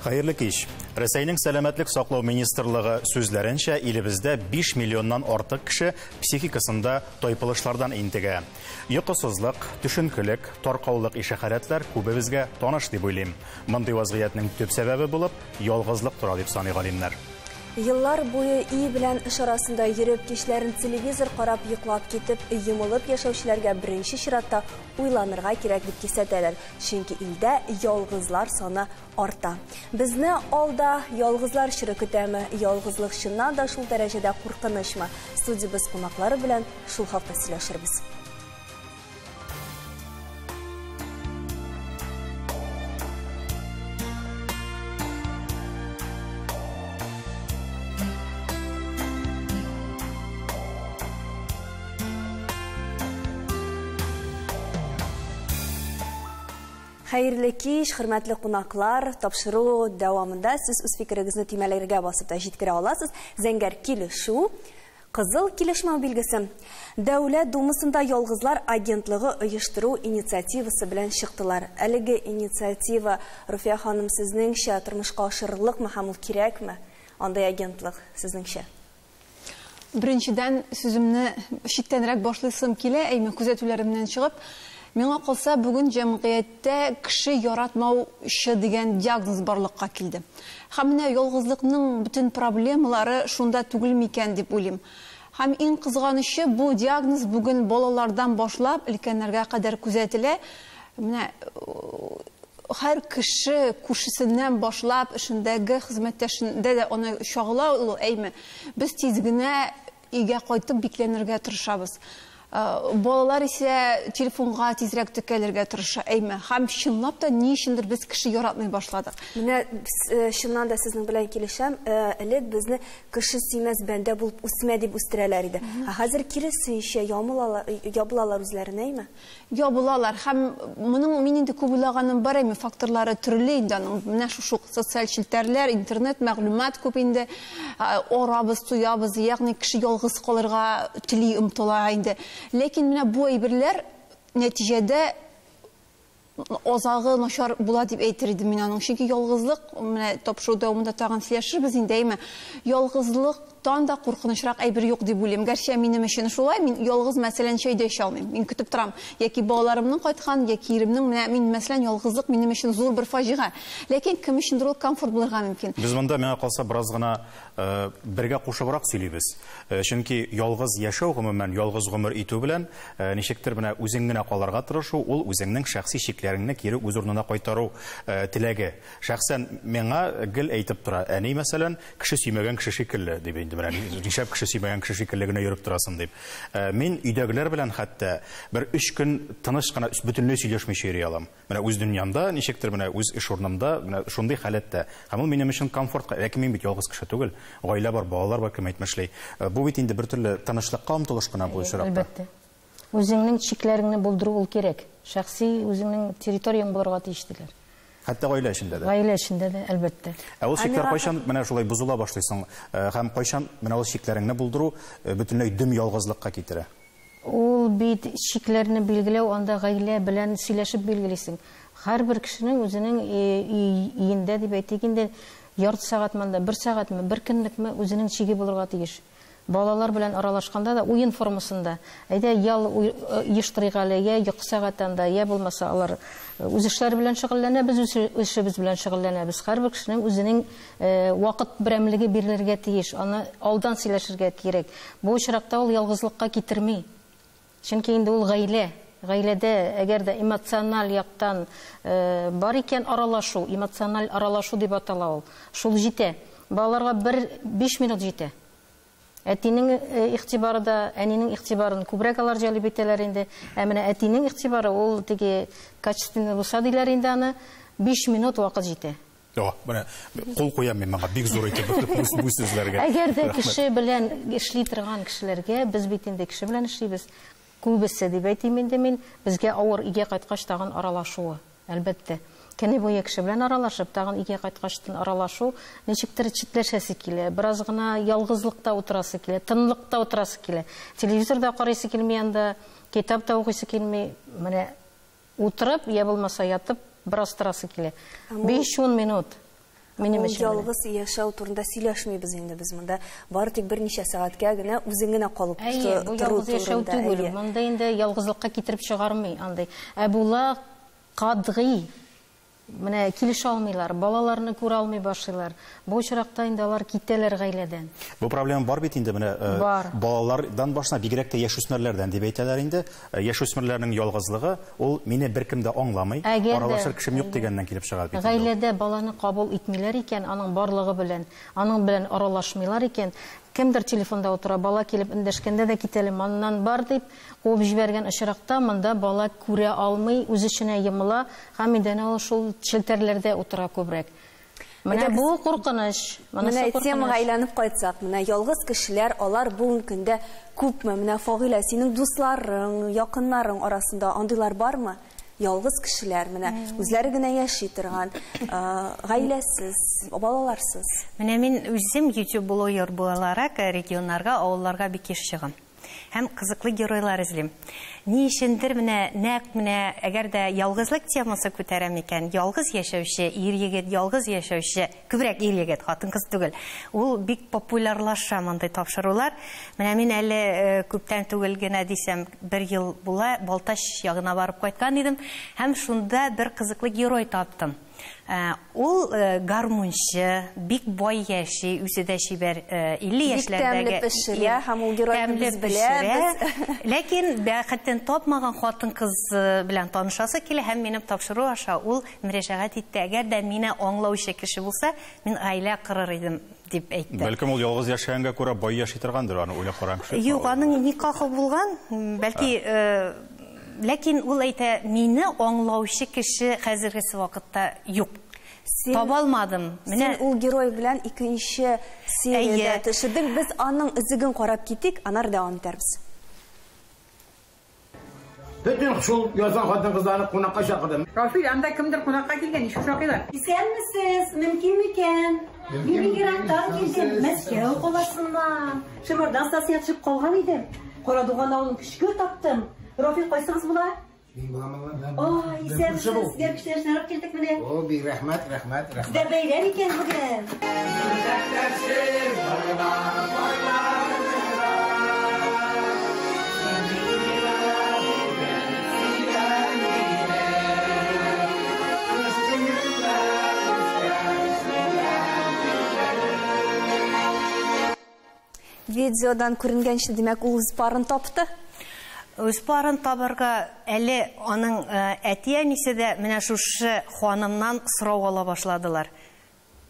Хәерле кич. Рәсәйнең сәламәтлек саклау министрлыгы сүзләренчә, илебездә 5 миллионнан артык кеше психикасында тайпылышлардан интегә. Йокысызлык, төшенкелек, таркаулык ише халәтләр күбебезгә таныш дип уйлыйм. Мондый вазгыятьнең төп сәбәбе булып ялгызлык тора дип саный галимнәр. Еллар буе өй белән эш арасында йөреп, кичләрен телевизор карап йоклап китеп, йомылып яшәүчеләргә беренче чиратта уйланырга кирәк дип кисәтәләр. Чөнки илдә ялгызлар саны арта. Безне алда ялгызлар чоры көтәме? Ялгызлык чыннан да шул дәрәҗәдә куркынычмы? Студиябез кунаклары белән шул хакта сөйләшербез. Хәерле кич, хөрмәтле кунаклар, тапшыру дәвамында сез үз фикерегезне төймәләргә басып та җиткерә аласыз. Зәңгәр килешү, кызыл килешмәү билгесе. Дәүләт Думасында ялгызлар агентлыгы оештыру инициативасы белән чыктылар. Әлеге инициатива, Руфия ханым, сезнеңчә тормышка ашырырлыкмы һәм ул кирәкме? Андай агентлык сезнеңчә? Беренчедән сүземне читтәнрәк башлыйсым килә, әйме күзәтүләремнән чыгып. Миңа калса, бүген җәмгыятьтә кеше яратмаучы дигән диагноз барлыкка килде. Һәм менә ялгызлыкның бөтен проблемалары шунда түгел микән дип уйлыйм. Һәм иң кызганычы, бу диагноз бүген балалардан башлап өлкәннәргә кадәр күзәтелә. Менә һәр кеше күршесеннән башлап эшендәге хезмәттәшендә дә аны чагыла ул, әйме. Без тиз генә өйгә кайтып бикләнергә тырышабыз. Балалар исә телефонга тизрәк текәлергә тырыша, әйме. Һәм чынлап та ни өчендер без кеше яратмый башладык. Менә чыннан да сезнең белән килешәм. Элек безне кеше сөймәс бәндә булып үсмә дип үстерәләр иде. Ә хәзер киресенчә ябылалар үзләренә, әйме? Ябылалар. Һәм моның мин инде күп уйлаганым бар, әйме, факторлары төрле инде аның. Менә шушы социаль челтәрләр, интернет, мәгълүмат күп инде. Арабыз, туябыз, ягъни кеше ялгыз калырга тели, омтыла инде. Ләкин менә бу әйберләр нәтиҗәдә азагы начар була дип әйтер идем мин аның. Чөнки ялгызлык, менә тапшыру дәвамында тагын сөйләшербез инде, әйме. Ялгызлыктан да куркынычрак әйбер юк дип уйлыйм. Гәрчә минем өчен шулай, мин ялгыз, мәсәлән, чәй дә эчә алмыйм. Мин көтеп торам, яки балаларымның кайткан, яки иремнең, менә мин, мәсәлән, ялгызлык минем өчен зур бер фаҗига. Ләкин кем өчендер ул комфорт булырга мөмкин. Без монда, миңа калса, бераз гына бергә кушыбрак сөйлибез. Чөнки ялгыз яшәү, гомумән, ялгыз гомер итү белән ничектер менә үзең генә калырга тырышу, ул үзеңнең шәхси чикләреңне кире үз урынына кайтару теләге. Шәхсән миңа гел әйтеп тора, әни, мәсәлән, кеше сөймәгән кеше шикелле дип инде, менә нишләп кеше сөймәгән кеше шикелле генә йөреп торасың дип. Мин өйдәгеләр белән хәтта бер 3 көн тыныч кына бөтенләй сөйләшмичә йөри алам. Менә үз дөньямда, ничектер менә үз эш урынымда, менә шундый халәттә. Һәм ул минем өчен комфорт. Ләкин мин бит ялгыз кеше түгел. Гаилә бар, балалар бар, кем әйтмешли. Бу бит инде бер төрле тынычлыкка омтылыш кына бу очракта. Әлбәттә. Үзеңнең чикләреңне булдыру ул кирәк. Шәхси үзеңнең территорияң булырга тиеш диләр. Хәтта гаилә эчендә дә. Гаилә эчендә дә, әлбәттә. Ә ул чикләр кайчан менә шулай бозыла башлыйсың, һәм кайчан менә ул чикләреңне булдыру бөтенләй дөм ялгызлыкка китерә? Ул бит чикләрне билгеләү, анда гаилә белән сөйләшеп билгелисең. Һәрбер кешенең үзенең өендә дип әйтик инде, ярты сәгатьме анда, бер сәгатьме, бер көнлекме үзенең чиге булырга тиеш. Балалар белән аралашканда да уен формасында, әйдә ял оештырыйк әле, я йокы сәгате анда, я булмаса алар үз эшләре белән шөгыльләнә, без үз эшебез белән шөгыльләнәбез. Һәрбер кешенең үзенең вакыт берәмлеге бирелергә тиеш, аны алдан сөйләшергә кирәк. Бу очракта ул ялгызлыкка китерми. Чөнки инде ул гаилә. Гаиләдә әгәр дә эмоциональ яктан бар икән аралашу, эмоциональ аралашу дип атала ул. Шул җитә. Балаларга бер 5 минут җитә. Әтинең игътибары да, әнинең игътибарын күбрәк алар җәлеп итәләр инде. Ә менә әтинең игътибары ул теге качественный булса диләр инде аны, 5 минут вакыт җитә. О, менә кул куям мин моңа, бик зур итеп бу сүзләргә. Әгәр дә кеше белән эшли торган кешеләргә, без бит инде кеше белән эшлибез. Күбесе дип әйтим инде мин, безгә авыр өйгә кайткач тагын аралашуы, әлбәттә. Көне буе кеше белән аралашып, тагын өйгә кайткачтан аралашу ничектер читләшәсе килә, бераз гына ялгызлыкта утырасы килә, тынлыкта утырасы килә. Телевизор да карыйсы килми анда, китап та укыйсы килми. Менә утырып, я булмаса ятып, бераз торасы килә. 5-10 минут. Минем Ул өчен. Ялгыз яшәү турында сөйләшмибез инде без монда. Бары тик берничә сәгатькә генә үзең генә калып Әйе, бу тору ялгыз яшәү турында, түгел. әйе. Монда инде ялгызлыкка китереп чыгармый андый. Ә була катгый. Менә килешә алмыйлар, балаларны күрә алмый башлыйлар. Бу очракта инде алар китәләр гаиләдән. Бу проблема бар бит инде менә Бар. балалардан башына, бигрәк тә яшүсмерләрдән дип әйтәләр инде. Яшүсмерләрнең ялгызлыгы ул мине беркем дә аңламый, Әгәр дә аралашыр кешем юк дигәннән килеп чыга бит инде ул. Гаиләдә баланы кабул итмиләр икән, аның барлыгы белән, аның белән аралашмыйлар икән, кемдер телефонда утыра, бала килеп эндәшкәндә дә китәле, моннан бар дип куып җибәргән очракта монда бала күрә алмый, үз эченә йомыла һәм инде ул шул челтәрләрдә утыра күбрәк. Менә Әйдәгез. бу куркыныч. Монысы Менә темага куркыныч. әйләнеп кайтсак, менә ялгыз кешеләр, алар бүгенге көндә күпме? Менә Фагыйлә, синең дусларың, якыннарың арасында андыйлар бармы? Ялгыз кешеләр, менә үзләре генә яши торган, гаиләсез, балаларсыз. Менә мин үзем YouTube блогер буларак регионнарга, авылларга бик еш чыгам. Һәм кызыклы геройлар эзлим. Ни өчендер менә нәкъ менә әгәр дә ялгызлык темасы күтәрәм икән, ялгыз яшәүче ир егет, ялгыз яшәүче, күбрәк ир егет, хатын-кыз түгел. Ул бик популярлаша мондый тапшырулар. Менә мин әле күптән түгел генә дисәм, бер ел була Балтач ягына барып кайткан идем һәм шунда бер кызыклы герой таптым. Ул гармунчы, бик бай яши, үзе дә чибәр, 50 Бик тәмле яшьләрдәге пешерә, һәм ул геройны тәмле без беләбез. пешерә. Ләкин бәхетен тапмаган хатын-кыз белән танышасы килә һәм минем тапшыру аша ул мөрәҗәгать итте. Әгәр дә мине аңлаучы кеше булса, мин гаилә корыр идем дип әйтте. Бәлкем ул ялгыз яшәгәнгә күрә бай яши торгандыр, аны уйлап караган кеше. Юк, аның никахы булган, бәлки, ләкин ул әйтә, мине аңлаучы кеше хәзергесе вакытта юк. Таба алмадым. Менә Син ул герой белән икенче сериядә Әйе. төшердең. Без аның өзеген карап китик, анар дәвам итәрбез. Бөтен шул язган хатын-кызларны кунакка чакырдым. Рафил, анда кемдер кунакка килгән, ничек шакыйлар? Исәнмесез, мөмкин микән? Мин ерактан килдем, Мәскәү каласыннан. Шымырдан стасия төшеп калган идем. Карадуган авылын көчкә таптым. Рафил, кайсыгыз була? Мин булам, мин. Ай, исәнмесез, сезгә кешеләр чыгарып килдек менә. О, бик рәхмәт, рәхмәт, рәхмәт. Сездә бәйрәм икән бүген. Видеодан күренгәнчә, димәк, ул үз парын тапты. Үз парын табырга әле аның әти-әнисе дә менә шушы ханымнан сорау ала башладылар.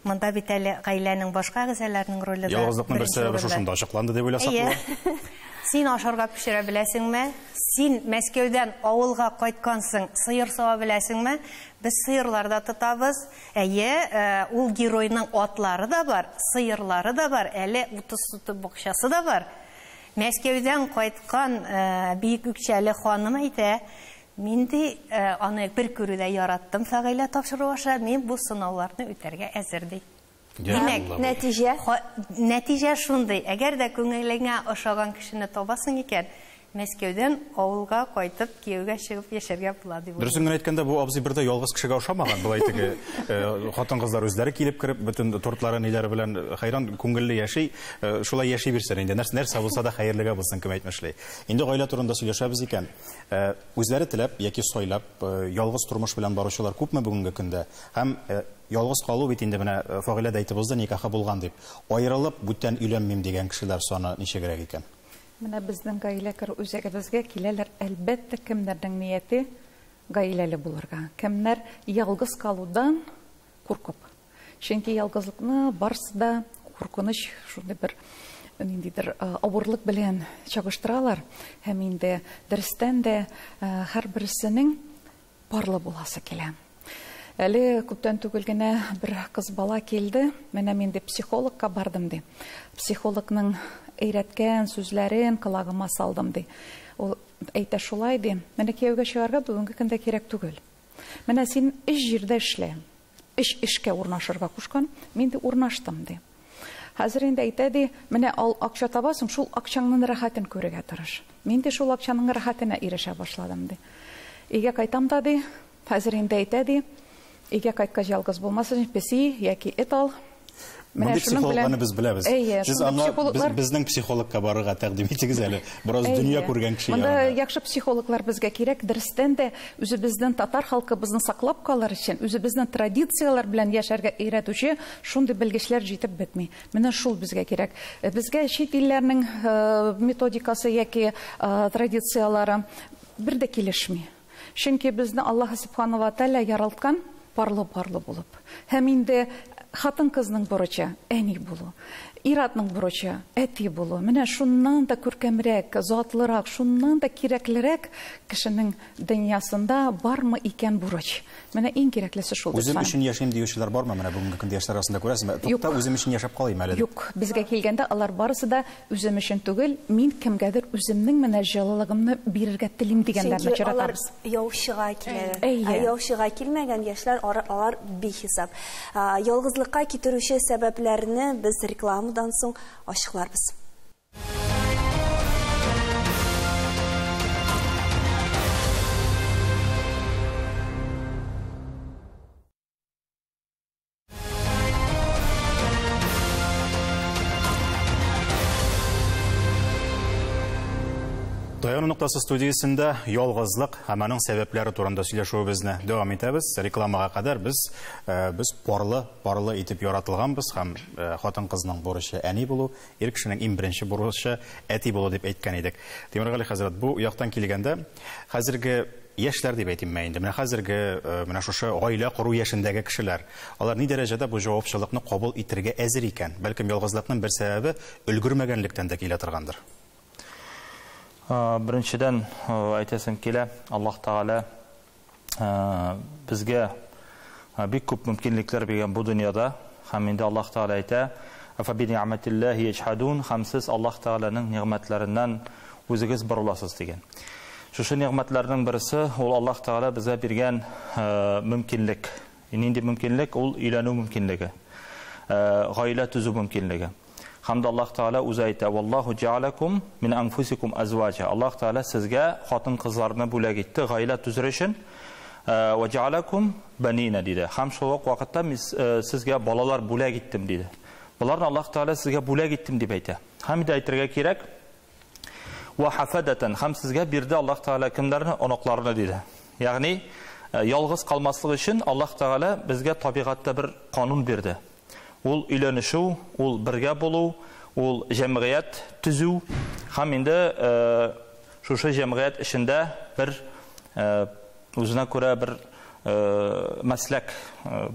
Монда бит әле гаиләнең башка әгъзаларының роле дә Ялгызлыкның бер беренче сәбәбе урында. шушында ачыкланды дип уйласак Әйе. була. Син ашарга пешерә беләсеңме? Син Мәскәүдән авылга кайткансың, сыер сава беләсеңме? Без сыерлар да тотабыз. Әйе, ул геройның атлары да бар, сыерлары да бар, әле 30 суток бакчасы да бар. Мәскәүдән кайткан бөек үкчәле ханым әйтә, мин ди, аны бер күрүдә яраттым Фәгыйлә тапшыру аша, мин бу сынауларны үтәргә әзер ди. Димәк, нәтиҗә? Нәтиҗә шундый, әгәр дә күңелеңә ошаган кешене табасың икән, Мәскәүдән авылга кайтып кияүгә чыгып яшәргә була дип уйлыйм. Дөресен генә әйткәндә, бу абзый бер дә ялгыз кешегә ошамаган. Болай теге, хатын-кызлар үзләре килеп кереп, бөтен тортлары ниләре белән хәйран күңелле яши, шулай яши бирсен инде. Нәрсә булса да хәерлегә булсын, кем әйтмешли. Инде гаилә турында сөйләшәбез икән. Үзләре теләп яки сайлап, ялгыз тормыш белән баручылар күпме бүгенге көндә? Һәм ялгыз калу бит инде менә Фагыйлә дә әйтеп узды, никахы булган дип. Аерылып, бүтән өйләнмим дигән кешеләр саны ничегрәк икән? Менә безнең гаилә кору үзәгебезгә киләләр, әлбәттә, кемнәрнең нияте гаиләле булырга, кемнәр ялгыз калудан куркып. Чөнки ялгызлыкны барысы да куркыныч, шундый бер ниндидер авырлык белән чагыштыралар. Һәм инде дөрестән дә һәрберсенең парлы буласы килә. Әле күптән түгел генә бер кыз бала килде. Менә мин дә психологка бардым ди. Психологның әйрәткән сүзләрен колагыма салдым ди. Ул әйтә шулай ди. Менә кияүгә чыгарга бүгенге көндә кирәк түгел. Менә син эш җирдә эшлә. Эш эшкә урнашырга кушкан, мин дә урнаштым ди. Хәзер инде әйтә ди, менә ал акча табасың, шул акчаңның рәхәтен күрергә тырыш. Мин дә шул акчаның рәхәтенә ирешә башладым ди. Өйгә кайтам да ди, хәзер инде әйтә ди, Өйгә кайткач ялгыз булмасын, песи яки эт ал. Мондый психологларны без беләбез. Сез аңа безнең психологка барырга тәкъдим итегез әле. Бераз дөнья күргән кеше янына. Монда яхшы психологлар безгә кирәк. Дөрестән дә үзебезнең татар халкыбызны саклап калыр өчен, үзебезнең традицияләр белән яшәргә өйрәтүче шундый белгечләр җитеп бетми. Менә шул безгә кирәк. Безгә чит илләрнең методикасы яки традицияләре бер дә килешми. Чөнки безне Аллаһ Субхану ва Тааля яралткан парлы-парлы булып. Һәм инде хатын-кызның бурычы әни булу, ир-атның бурычы әти булу. Менә шуннан да күркәмрәк, затлырак, шуннан да кирәклерәк кешенең дөньясында бармы икән бурыч? Менә иң кирәклесе шул. Үзем өчен яшим диючеләр бармы? Менә бүгенге көндә яшьләр арасында күрәсезме? Тукта, үзем өчен яшәп калыйм әле. Юк, безгә килгәндә алар барысы да үзем өчен түгел, мин кемгәдер үземнең менә җылылыгымны бирергә телим дигәннәрне очратабыз. Чөнки алар яучыга киләләр. Ә яучыга килмәгән яшьләр алар бихисап. Ялгызлыкка китерүче сәбәпләрне без рекламадан соң ачыкларбыз. Таяну ноктасы студиясендә ялгызлык һәм аның сәбәпләре турында сөйләшүебезне дәвам итәбез. Рекламага кадәр без парлы итеп яратылганбыз һәм хатын-кызның бурычы әни булу, ир кешенең иң беренче бурычы әти булу дип әйткән идек. Тимергали хәзрәт, бу яктан килгәндә, хәзерге яшьләр дип әйтим инде, менә хәзерге менә шушы гаилә кору яшендәге кешеләр, алар ни дәрәҗәдә бу җавапчылыкны кабул итәргә әзер икән? Бәлкем ялгызлыкның бер сәбәбе өлгермәгәнлектән дә килә торгандыр. Беренчедән әйтәсем килә, Аллаһ Тәгалә безгә бик күп мөмкинлекләр биргән бу дөньяда, һәм инде Аллаһ Тәгалә әйтә: "Фа бинигъмәтиллаһи яҗхадун", һәм сез Аллаһ Тәгаләнең нигъмәтләреннән үзегез борыласыз дигән. Шушы нигъмәтләрнең берсе ул Аллаһ Тәгалә безгә биргән мөмкинлек. Нинди мөмкинлек? Ул өйләнү мөмкинлеге, гаилә төзү мөмкинлеге. Һәм дә Аллаһ Тәгалә үзе әйтә: "Валлаһу җәаләкум мин анфусикум азваҗа". Аллаһ Тәгалә сезгә хатын-кызларны бүләк итте гаилә төзер өчен. Ва җәаләкум банина диде. Һәм шул ук вакытта мин сезгә балалар бүләк иттем диде. Боларны Аллаһ Тәгалә сезгә бүләк иттем дип әйтә. Һәм дә әйтергә кирәк: "Ва хафадатан", һәм сезгә бирде Аллаһ Тәгалә кемнәрне? Оныкларны диде. Ягъни ялгыз калмаслык өчен Аллаһ Тәгалә безгә табигатьтә бер канун бирде. Ул өйләнешү, ул бергә булу, ул җәмгыять төзү һәм инде шушы җәмгыять эчендә бер үзенә күрә бер мәсләк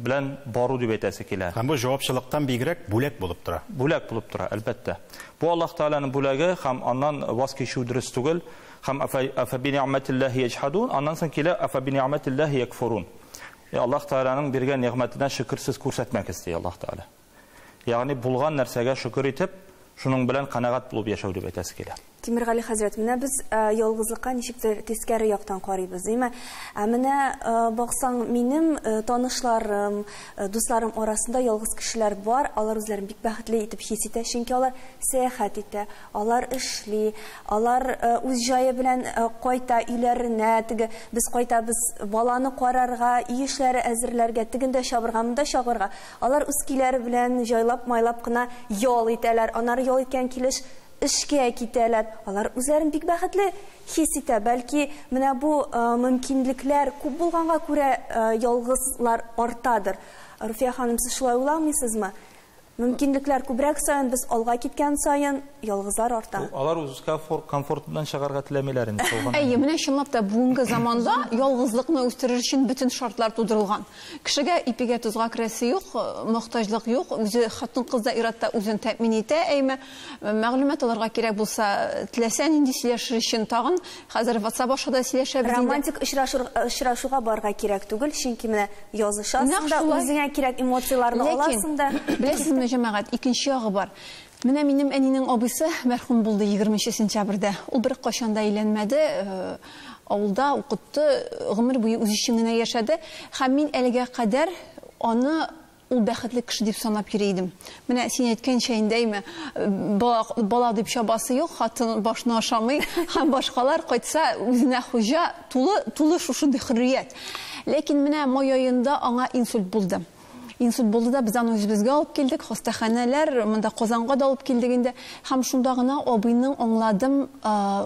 белән бару дип әйтәсе килә. Һәм бу җавапчылыктан бигрәк бүләк булып тора. Бүләк булып тора, әлбәттә. Бу Аллаһ Тәгаләнең бүләге һәм аннан ваз кичү дөрес түгел. Һәм афа бинигъмәтиллаһи яҗхадун, аннан соң килә афа бинигъмәтиллаһи якфурун. Аллаһ Тәгаләнең биргән нигъмәтенә шөкерсез күрсәтмәгез, ди Аллаһ Тәгалә. Ягъни булган нәрсәгә шөкер итеп, шуның белән канәгать булып яшәү дип әйтәсе килә. Тимергали хәзрәт, менә без ялгызлыкка ничектер тискәре яктан карыйбыз, димме? Ә менә баксаң, минем танышларым, дусларым арасында ялгыз кешеләр бар, алар үзләрен бик бәхетле итеп хис итә, чөнки алар сәяхәт итә, алар эшли, алар үз җае белән кайта өйләренә, теге без кайтабыз баланы карарга, өй эшләре әзерләргә, тегендә чабырга, монда чабырга. Алар үз көйләре белән җайлап-майлап кына ял итәләр. Аннары ял иткән килеш эшкә китәләр. Алар үзләрен бик бәхетле хис итә. Бәлки менә бу мөмкинлекләр күп булганга күрә ялгызлар артадыр. Руфия ханым, сез шулай уйламыйсызмы? Мөмкинлекләр күбрәк саен, без алга киткән саен ялгызлар арта. Алар үз комфортыннан чыгарга теләмиләр инде. Әйе, менә чынлап та бүгенге заманда ялгызлыкны үстерер өчен бөтен шартлар тудырылган. Кешегә ипигә тозга керәсе юк, мохтаҗлык юк, үзе хатын-кыз да ир-ат та үзен тәэмин итә, әйме мәгълүмат алырга кирәк булса, теләсә нинди сөйләшер өчен тагын хәзер WhatsApp аша да сөйләшәбез инде. Романтик очрашуга барырга кирәк түгел, чөнки менә язышасың да, үзеңә кирәк эмоцияләрне аласың да. Беләсезме, җәмәгать, икенче ягы бар. Менә минем әнинең абыйсы мәрхүм булды 20 сентябрьдә. Ул бер кайчан да өйләнмәде, авылда укытты, гомер буе үз өчен генә яшәде. Һәм мин әлегә кадәр аны ул бәхетле кеше дип санап йөри идем. Менә син әйткәнчә инде, әйме, бала дип чабасы юк, хатын башны ашамый һәм башкалар кайтса үзенә хуҗа, тулы, тулы шушындый хөррият. Ләкин менә май аенда аңа инсульт булды. Инсульт булды да, без аны үзебезгә алып килдек, хастаханәләр, монда Казанга да алып килдек инде. Һәм шунда гына абыйның аңладым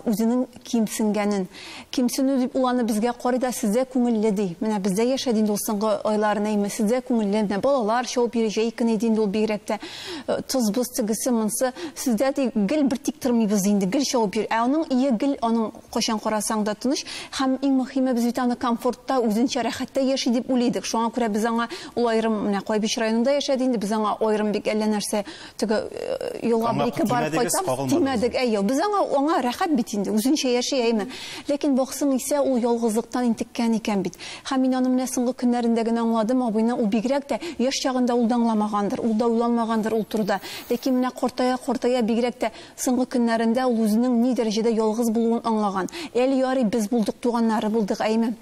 үзенең кимсенгәнен. Кимсенү дип ул аны безгә карый да, сездә күңелле ди. Менә бездә яшәде инде ул соңгы айларын, әйме, сездә күңелле, менә балалар чабып йөри, җәй көне иде инде ул бигрәк тә. Тозбыз, тегесе, монсы. Сездә ди, гел бер тик тормыйбыз инде, гел чабып йөри. Ә аның өе гел аның кайчан карасаң да тыныч. Һәм иң мөһиме, без бит аны комфортта, үзенчә рәхәттә яши дип уйлый идек. Шуңа күрә без аңа ул аерым, менә Кайбыч районында яшәде инде, без аңа аерым бик әллә нәрсә теге елга Аңа бер-ике барып тимәдегез, кайтабыз, кагылмадыгыз. тимәдек. Әйе, без аңа, аңа рәхәт бит инде, үзенчә яши, әйме. Ләкин баксаң исә, ул ялгызлыктан интеккән икән бит. Һәм мин аны менә соңгы көннәрендә генә аңладым, абыйны ул бигрәк тә яшь чагында ул да аңламагандыр, ул да уйланмагандыр ул турыда. Ләкин менә картая-картая бигрәк тә соңгы көннәрендә ул үзенең ни дәрәҗәдә ялгыз булуын аңлаган. Әле ярый без булдык, туганнары булдык, әйме.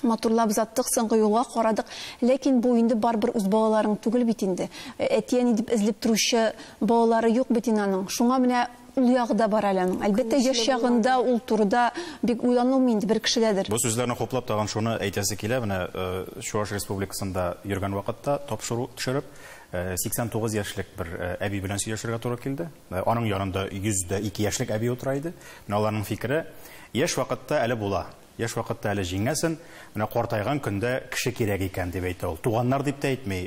Матурлап озаттык, соңгы юлга карадык. Ләкин бу инде барыбер үз балаларың түгел бит инде. Әти-әни дип эзләп торучы балалары юк бит инде аның. Шуңа менә ул ягы да бар әле аның. Әлбәттә, яшь чагында ул турыда бик уйланылмый инде бер кешедәдер. Бу сүзләрне хуплап тагын шуны әйтәсе килә, менә Чуваш Республикасында йөргән вакытта тапшыру төшереп, 89 яшьлек бер әби белән сөйләшергә туры килде. Аның янында 102 яшьлек әби утыра иде. Менә аларның фикере, яшь вакытта әле була. Яшь вакытта әле җиңәсен, менә картайган көндә кеше кирәк икән дип әйтә ул. Туганнар дип тә әйтми,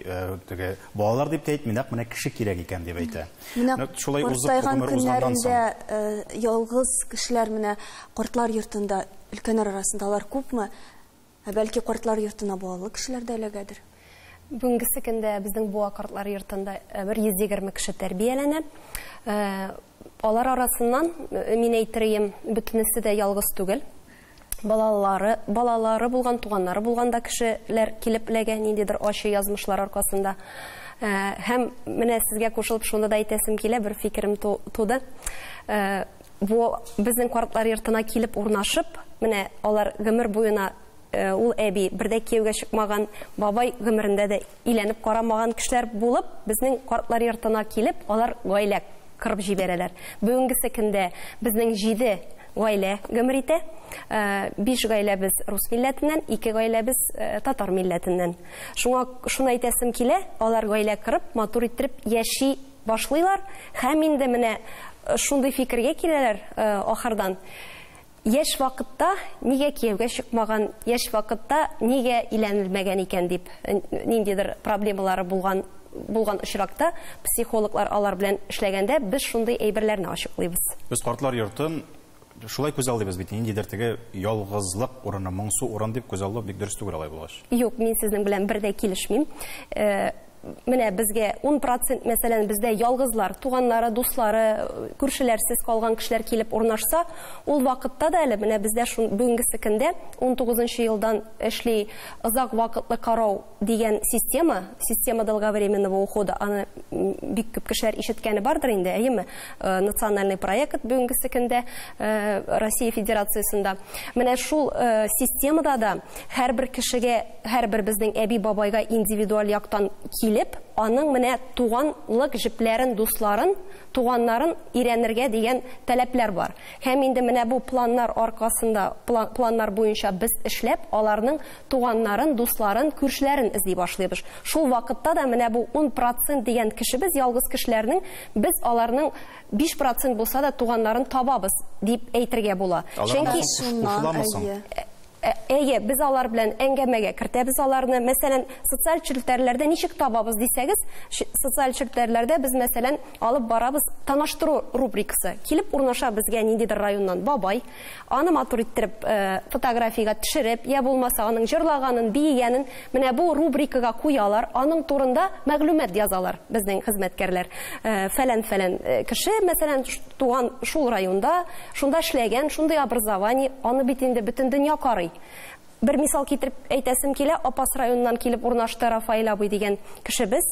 теге балалар дип тә әйтми, нәкъ менә кеше кирәк икән дип әйтә. Менә Менә шулай узып, картайган гомер узганнан соң. көннәрендә ялгыз кешеләр менә картлар йортында, өлкәннәр арасында алар күпме? Ә бәлки картлар йортына балалы кешеләр дә эләгәдер? Бүгенгесе көндә безнең Буа картлар йортында бер 120 кеше тәрбияләнә. Алар арасыннан, мин әйтерем, бөтенесе дә ялгыз түгел. Балалары, балалары булган, туганнары булган да кешеләр килеп эләгә, ниндидер ачы язмышлар аркасында. Һәм менә сезгә кушылып шуны да әйтәсем килә, бер фикерем туды. Бу безнең картлар йортына килеп урнашып, менә алар гомер буена ул әби бердә кияүгә чыкмаган, бабай гомерендә дә иләнеп карамаган кешеләр булып, безнең картлар йортына килеп, алар гаилә кырып җибәрәләр. Бүгенгесе көндә безнең 7 гаилә гомер итә. 5 гаиләбез рус милләтеннән, 2 гаиләбез татар милләтеннән. Шуңа шуны әйтәсем килә, алар гаилә кырып, матур иттереп яши башлыйлар һәм инде менә шундый фикергә киләләр ахырдан. Яшь вакытта нигә кияүгә чыкмаган, яшь вакытта нигә иләнелмәгән икән дип, ниндидер проблемалары булган очракта психологлар алар белән эшләгәндә без шундый әйберләрне ачыклыйбыз. Без картлар йортын шулай күз алдыйбыз бит, ниндидер теге ялгызлык урыны, моңсу урын дип күз алдау бик дөрес түгел алай булгач. Юк, мин сезнең белән бер дә килешмим. Менә безгә 10%, мәсәлән, бездә ялгызлар, туганнары, дуслары, күршеләрсез калган кешеләр килеп урнашса, ул вакытта да әле менә бездә бүгенгесе көндә 19 елдан эшли озак вакытлы карау дигән система, система долговременного ухода, аны бик күп кешеләр ишеткәне бардыр инде, әйеме? Национальный проект бүгенгесе көндә Россия Федерациясендә. Менә шул системада да һәрбер кешегә, һәрбер безнең әби-бабайга индивидуаль яктан килеп, аның менә туганлык җепләрен, дусларын, туганнарын өйрәнергә дигән таләпләр бар. Һәм инде менә бу планнар аркасында, планнар буенча без эшләп, аларның туганнарын, дусларын, күршеләрен эзли башлыйбыз. Шул вакытта да менә бу 10% дигән кешебез, ялгыз кешеләрнең, без аларның 5% булса да туганнарын табабыз дип әйтергә була. Алар Чөнки кушыламы соң? Әйе, без алар белән әңгәмәгә кертәбез аларны. Мәсәлән, социаль челтәрләрдә ничек табабыз дисәгез, социаль челтәрләрдә без, мәсәлән, алып барабыз таныштыру рубрикасы. Килеп урнаша безгә ниндидер районнан бабай, аны матур иттереп фотографиягә төшереп, я булмаса аның җырлаганын, биегәнен, менә бу рубрикага куялар, аның турында мәгълүмат язалар безнең хезмәткәрләр. Фәлән-фәлән кеше, мәсәлән, туган шул районда, шунда эшләгән, шундый образование, аны бит инде бөтен дөнья карый. Бер мисал китереп әйтәсем килә, Апас районыннан килеп урнашты Рафаэль абый дигән кешебез.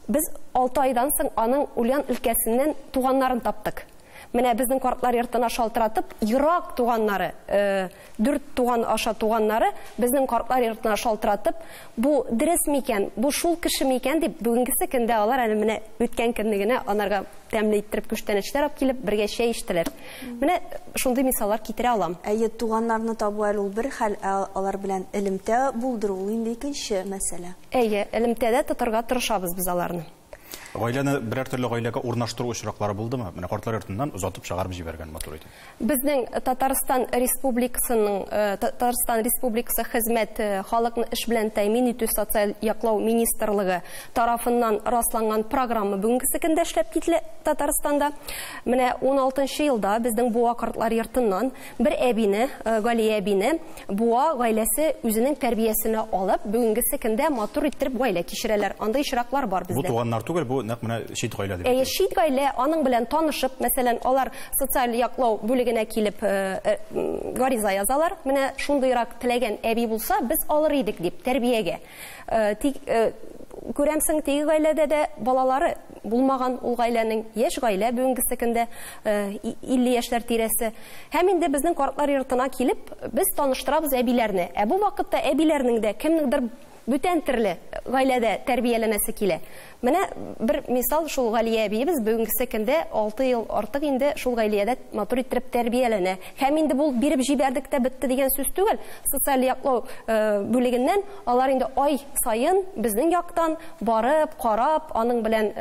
Без 6 айдан соң аның Ульян өлкәсеннән туганнарын таптык. Менә безнең картлар йортына шалтыратып, ерак туганнары, 4 туган аша туганнары безнең картлар йортына шалтыратып, бу дөрес микән, бу шул кеше микән дип, бүгенгесе көндә алар әле менә үткән көнне генә анарга тәмле иттереп күчтәнәчләр алып килеп, бергә чәй эчтеләр. Менә шундый мисаллар китерә алам. Әйе, туганнарны табу әле ул бер хәл, ә алар белән элемтә булдыру ул инде икенче мәсьәлә. Әйе, элемтәдә тотарга тырышабыз без аларны. Гаиләне берәр төрле гаиләгә урнаштыру очраклары булдымы? Менә картлар йортыннан озатып чыгарып җибәргән матур итеп. Безнең Татарстан Республикасының Татарстан Республикасы хезмәт халыкны эш белән тәэмин итү социаль яклау министрлыгы тарафыннан расланган программа бүгенге көндә эшләп кителә Татарстанда. Менә 16 елда безнең Буа картлар йортыннан бер әбине, Галия әбине Буа гаиләсе үзенең тәрбиясенә алып, бүгенге көндә матур иттереп гаилә кичерәләр. Андый очраклар бар бездә. Бу туганнар түгел, бу нәкъ менә чит гаилә дип. Әйе, чит гаилә, аның белән танышып, мәсәлән, алар социаль яклау бүлегенә килеп гариза язалар. Менә шундыйрак теләгән әби булса, без алыр идек дип тәрбиягә. Тик күрәмсең, теге гаиләдә дә балалары булмаган ул гаиләнең, яшь гаилә бүгенге көндә 50 яшьләр тирәсе. Һәм инде безнең картлар йортына килеп, без таныштырабыз әбиләрне. Ә бу вакытта әбиләрнең дә кемнеңдер бүтән төрле гаиләдә тәрбияләнәсе килә. Менә бер мисал, шул Галия әбиебез бүгенге көндә 6 ел артык инде шул гаиләдә матур иттереп тәрбияләнә. Һәм инде бу биреп җибәрдек тә бетте дигән сүз түгел. Социаль яклау бүлегеннән алар инде ай саен безнең яктан барып, карап, аның белән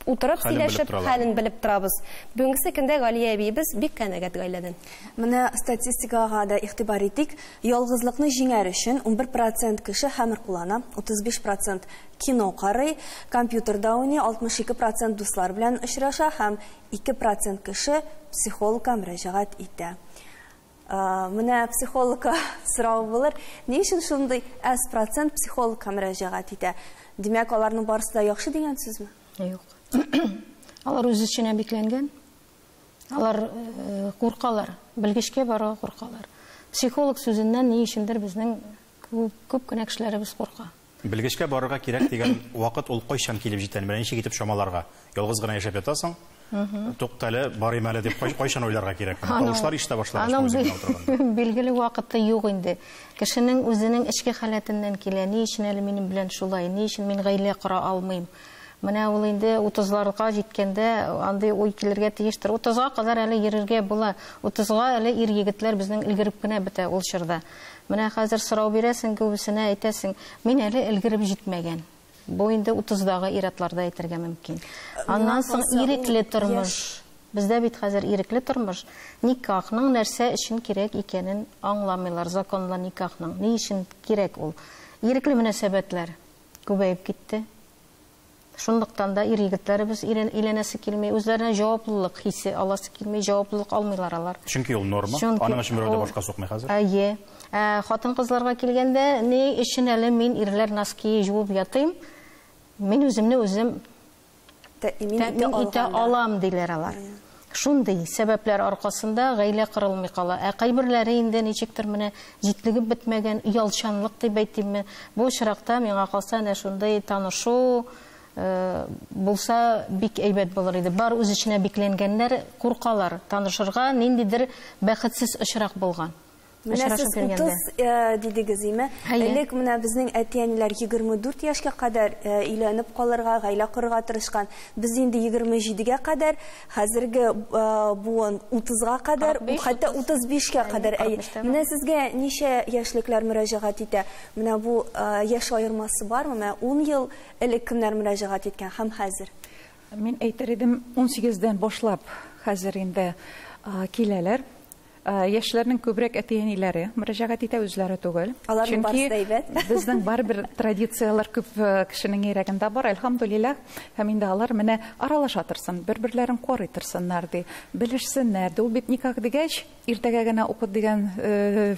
утырып сөйләшеп, хәлен белеп торабыз. Бүгенге көндә Галия әбиебез бик канәгать гаиләдән. Менә статистикага да игътибар итик. Ялгызлыкны җиңәр өчен 11% кеше хәмер куллана, 35% кино карый, компьютерда уйный, 62% дуслар белән очраша һәм 2% кеше психологка мөрәҗәгать итә. Менә психологка сорау булыр. Ни өчен шундый аз процент психологка мөрәҗәгать итә? Димәк, аларның барысы да яхшы дигән сүзме? Юк. Алар үз эченә бикләнгән. Алар куркалар, белгечкә барырга куркалар. Психолог сүзеннән ни өчендер безнең күп кенә кешеләребез курка. Белгечкә барырга кирәк дигән вакыт ул кайчан килеп җитә? Менә ничек итеп чамаларга? Ялгыз гына яшәп ятасың, туктале, барыйм әле дип кайчан уйларга кирәк? Тавышлар ишетә башлагач, үзең генә утырганда. Билгеле вакыты юк инде. Кешенең үзенең эчке халәтеннән килә. Ни өчен әле минем белән шулай? Ни өчен мин гаилә кора алмыйм? Менә ул инде 30-ларга җиткәндә андый уй килергә тиештер. 30-га кадәр әле йөрергә була. 30-га әле ир егетләр безнең өлгереп кенә бетә ул чорда. Менә хәзер сорау бирәсең, күбесенә әйтәсең, мин әле өлгереп җитмәгән. Бу инде 30-дагы ир-атларда әйтергә мөмкин. Аннан соң ирекле тормыш. Бездә бит хәзер ирекле тормыш. Никахның нәрсә өчен кирәк икәнен аңламыйлар. Законлы никахның ни өчен кирәк ул? Ирекле мөнәсәбәтләр күбәеп китте. Шунлыктан да ир егетләребез өйләнәсе килми, үзләренә җаваплылык хисе аласы килми, җаваплылык алмыйлар алар. Чөнки ул норма, аның өчен берәү дә башка сукмый хәзер. Әйе. Хатын-кызларга килгәндә, ни өчен әле мин ирләр носки жуып ятыйм? Мин үземне үзем тәэмин итә алам диләр алар. Шундый сәбәпләр аркасында гаилә кырылмый кала. Ә кайберләре инде ничектер менә җитлегеп бетмәгән оялчанлык дип әйтимме. Бу очракта миңа калса әнә шундый танышу булса бик әйбәт булыр иде. Бар үз эченә бикләнгәннәр куркалар танышырга, ниндидер бәхетсез очрак булган. Менә сез 30 дидегез, име? Элек менә безнең әти-әниләр 24 яшькә кадәр өйләнеп калырга, гаилә корырга тырышкан. Без инде 27-гә кадәр, хәзерге буын 30-га кадәр, хәтта 35-кә кадәр. Менә сезгә ничә яшьлекләр мөрәҗәгать итә? Менә бу яшь аермасы бармы? Менә 10 ел элек кемнәр мөрәҗәгать иткән һәм хәзер? Мин әйтер идем, 18-дән башлап хәзер инде киләләр. Яшьләрнең күбрәк әти-әниләре мөрәҗәгать итә, үзләре түгел. Аларның барысы да әйбәт. Безнең барыбер традицияләр күп кешенең йөрәгендә бар, әлхәмдүлилләһ. Һәм инде алар менә аралаша торсын, бер-берләрен карый торсыннар ди, белешсеннәр ди. Ул бит никах дигәч, иртәгә генә укыт дигән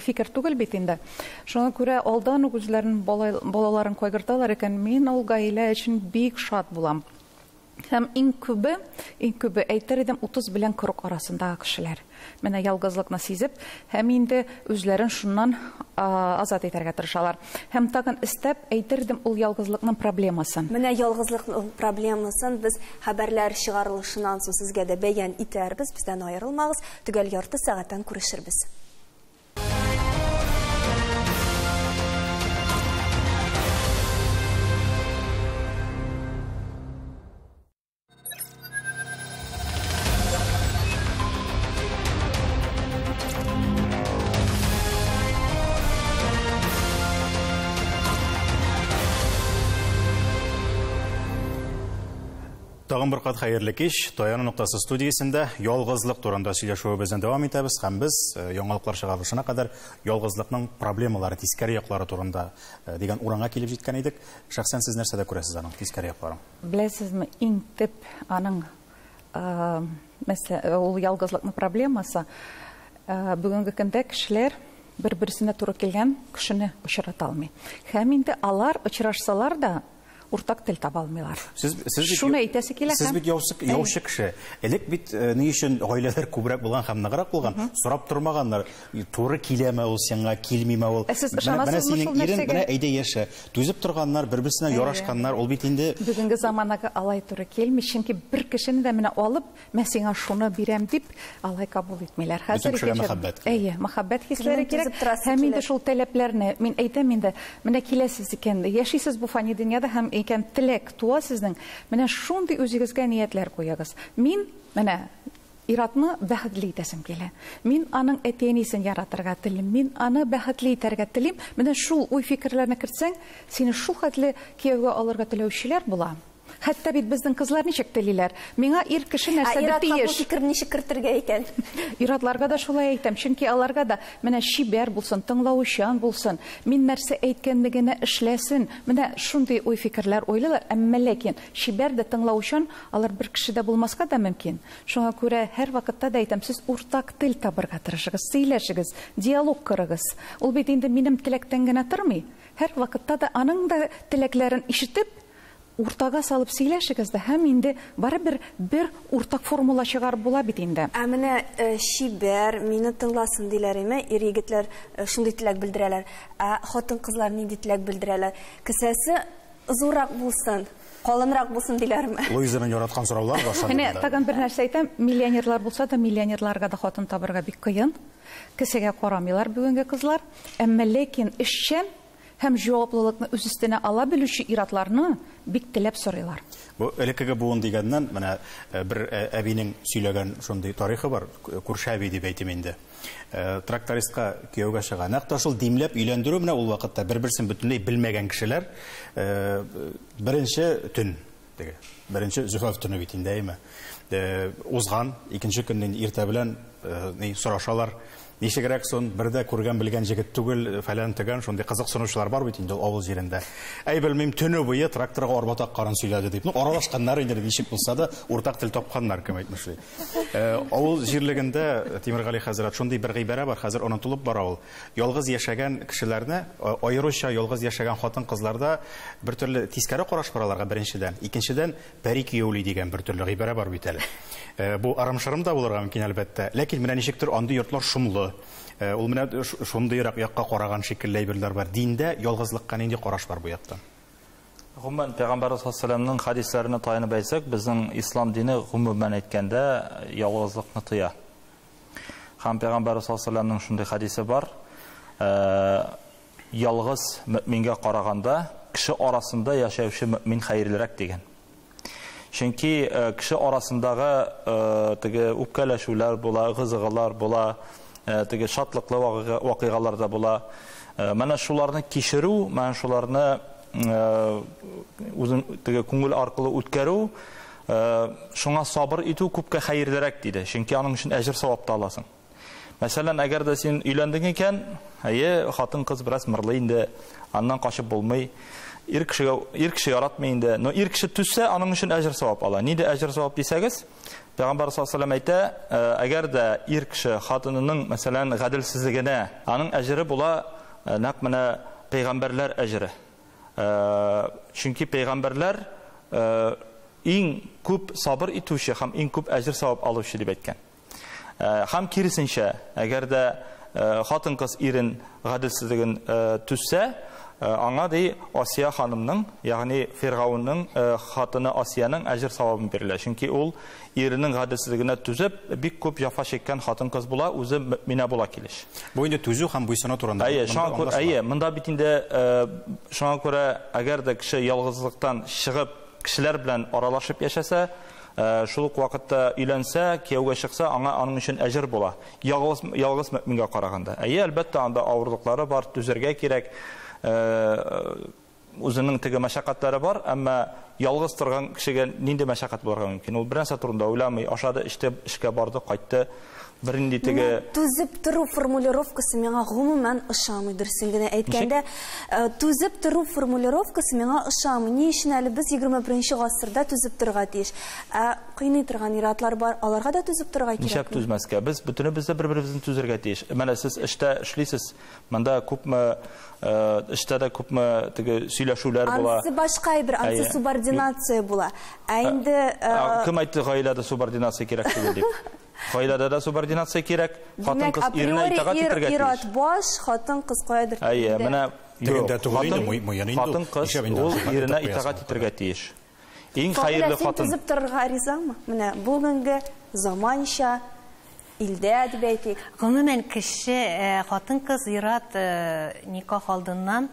фикер түгел бит инде. Шуңа күрә алдан ук үзләренең балаларын кайгырталар икән, мин ул гаилә өчен бик шат булам. Һәм иң күбе, иң күбе әйтер идем, 30 белән 40 арасындагы кешеләр. Менә ялгызлыкны сизеп, һәм инде үзләрен шуннан азат итәргә тырышалар. Һәм тагын өстәп әйтер идем ул ялгызлыкның проблемасын. Менә ялгызлыкның проблемасын без хәбәрләр чыгарылышыннан соң сезгә дә бәян итәрбез. Бездән аерылмагыз, төгәл ярты сәгатьтән күрешербез. Тагын бер кат хәерле кич. Таяну ноктасы студиясендә ялгызлык турында сөйләшүебезне дәвам итәбез һәм без яңалыклар чыгарылышына кадәр ялгызлыкның проблемалары, тискәре яклары турында дигән урынга килеп җиткән идек. Шәхсән сез нәрсәдә күрәсез аның тискәре якларын? Беләсезме, иң төп аның мәсәлә ул ялгызлыкның проблемасы бүгенге көндә кешеләр бер-берсенә туры килгән кешене очрата алмый. Һәм инде алар очрашсалар да уртак тел таба алмыйлар. Шуны әйтәсе килә. Сез бит яучы кеше. Элек бит ни өчен гаиләләр күбрәк булган һәм ныграк булган, сорап тормаганнар. Туры киләме ул сиңа, килмиме ул? Сез ышанасызмы шул нәрсәгә? Менә әйдә яшә. Түзеп торганнар, бер-берсенә ярашканнар, ул бит инде бүгенге заманага алай туры килми, чөнки бер кешене дә менә алып, мен сиңа шуны бирәм дип алай кабул итмиләр. Хәзер мәхәббәт. Әйе, мәхәббәт хисләре кирәк. Һәм инде шул таләпләрне мин әйтәм инде, менә киләсез икән, яшисез бу фани дөньяда һәм икән теләк туа сезнең, менә шундый үзегезгә ниятләр куягыз. Мин менә иратны бәхетле итәсем килә. Мин аның әти-әнисен яратырга телим. Мин аны бәхетле итәргә телим. Менә шул уй-фикерләрне кертсәң, сине шул хәтле кияүгә алырга теләүчеләр була. Хәтта бит безнең кызлар ничек телиләр? Миңа ир кеше нәрсәдер тиеш. Иратка бу фикерне ничек кертергә икән? Иратларга да шулай әйтәм, чөнки аларга да менә чибәр булсын, тыңлаучан булсын, мин нәрсә әйткәнлегенә эшләсен. Менә шундый уй-фикерләр уйлыйлар, әмма ләкин чибәр дә тыңлаучан алар бер кеше дә булмаска да мөмкин. Шуңа күрә һәр вакытта да әйтәм, сез уртак тел табырга тырышыгыз, сөйләшегез, диалог корыгыз. Ул бит инде минем теләктән генә тормый. Һәр вакытта да аның да теләкләрен ишетеп, уртага салып сөйләшегез дә һәм инде барыбер бер уртак формула чыгарып була бит инде. Ә менә чибәр, мине тыңласын диләр име, ир егетләр шундый теләк белдерәләр. Ә хатын-кызлар нинди теләк белдерәләр? Кесәсе зуррак булсын, калынрак булсын диләрме? Луизаның яраткан сораулар башланды. Менә тагын бер нәрсә әйтәм, миллионерлар булса да миллионерларга да хатын табырга бик кыен. Кесәгә карамыйлар бүгенге кызлар, әмма ләкин эшчән һәм җаваплылыкны үз өстенә ала белүче иратларны бик теләп сорыйлар. Бу элеккеге буын дигәннән, менә бер әбинең сөйләгән шундый тарихы бар, күрше әби дип әйтим инде. Трактористка кияүгә чыга. Нәкъ тә шул димләп өйләндерү менә ул вакытта бер-берсен бөтенләй белмәгән кешеләр беренче төн теге, беренче зөфәф төне бит инде, әйме. Узган икенче көнне иртә белән ни сорашалар. Ничегрәк сон, бер дә күргән белгән җегет түгел, фәлән төгән, шундый кызыксынучылар бар бит инде ул авыл җирендә. Әй, белмим, төне буе тракторга арба такканын сөйләде дип. Ну, аралашканнар инде ничек булса да, уртак тел тапканнар, кем әйтмешли. Авыл җирлегендә Тимергали хәзрәт шундый бер гыйбарә бар, хәзер онытылып бара ул. Ялгыз яшәгән кешеләрне, аеруча ялгыз яшәгән хатын-кызларда бер төрле тискәре караш бар аларга беренчедән, икенчедән пәри кияүли дигән бер төрле гыйбарә бар бит әле. Бу арым-шырым да булырга мөмкин әлбәттә, ләкин менә ничектер андый йортлар шомлы. Ул менә шундыйрак якка караган шикелле әйберләр бар. Диндә ялгызлыкка нинди караш бар бу яктан? Гомумән, Пәйгамбәр саллаллаһу алейһи ва сәлләмнең хәдисләренә таянып әйтсәк, безнең ислам дине гомумән әйткәндә ялгызлыкны тыя. Һәм Пәйгамбәр саллаллаһу алейһи ва сәлләмнең шундый хәдисе бар. Ялгыз мөмингә караганда кеше арасында яшәүче мөмин хәерлерәк дигән. Чөнки кеше арасындагы теге үпкәләшүләр була, ыгы-зыгылар була, теге шатлыклы вакыйгалар да була. Менә шуларны кичерү, менә шуларны үзен теге күңел аркылы үткәрү, шуңа сабыр итү күпкә хәерлерәк диде. Чөнки аның өчен әҗер савап та аласың. Мәсәлән, әгәр дә син өйләндең икән, әйе, хатын-кыз бераз мырлы инде, аннан качып булмый. Ир кешегә, ир кеше яратмый инде. Но ир кеше түзсә, аның өчен әҗер савап ала. Нидә әҗер савап дисәгез, Пәйгамбәр саллаллаһу алейһи ва сәлләм әйтә, әгәр дә ир кеше хатынының, мәсәлән, гаделсезлегенә, аның әҗере була нәкъ менә пәйгамбәрләр әҗере. Чөнки пәйгамбәрләр иң күп сабыр итүче һәм иң күп әҗер-савап алучы дип әйткән. Һәм киресенчә, әгәр дә хатын-кыз ирен гаделсезлеген түзсә, аңа ди Асия ханымның, ягъни Фиргаунның хатыны Асиянең әҗер-савабын бирелә. Чөнки ул иренең гаделсезлегенә түзеп, бик күп җәфа чиккән хатын-кыз була, үзе мөэминә була килеш. Бу инде түзү һәм буйсыну турында. Әйе, шуңа күрә, әйе, монда бит инде шуңа күрә, әгәр дә кеше ялгызлыктан чыгып, кешеләр белән аралашып яшәсә, шул ук вакытта өйләнсә, кияүгә чыкса, аңа аның өчен әҗер була. Ялгыз, ялгыз мөэмингә караганда. Әйе, әлбәттә, анда авырлыклары бар, түзәргә кирәк. Үзенең теге мәшәкатьләре бар, әмма ялгыз торган кешегә нинди мәшәкать булырга мөмкин? Ул бернәрсә турында уйламый, ашады, эчте, эшкә барды, кайтты. Бернинди теге Түзеп тору формулировкасы миңа гомумән ошамый, дөресен генә әйткәндә, түзеп тору формулировкасы миңа ошамый. Ни өчен әле без 21 гасырда түзеп торырга тиеш? Ә кыйный торган ир-атлар бар, аларга да түзеп торырга кирәкме? Нишләп түзмәскә? Без бөтенебез дә бер-беребезне түзәргә тиеш. Менә сез эштә эшлисез, монда күпме эштә дә күпме теге сөйләшүләр була. Ансы башка әйбер, ансы субординация була. Ә инде Кем әйтте гаиләдә субординация кирәк түгел дип? Гаиләдә дә субординация кирәк. Хатын-кыз иренә итагать итәргә тиеш. Ир-ат баш, хатын-кыз каядыр. Әйе, менә тегендә түгел инде, хатын-кыз ул иренә итагать итәргә тиеш. Иң хәерле хатын. Түзеп торырга ризамы? Менә бүгенге заманча илдә дип әйтик. Гомумән кеше, хатын-кыз ир-ат никах алдыннан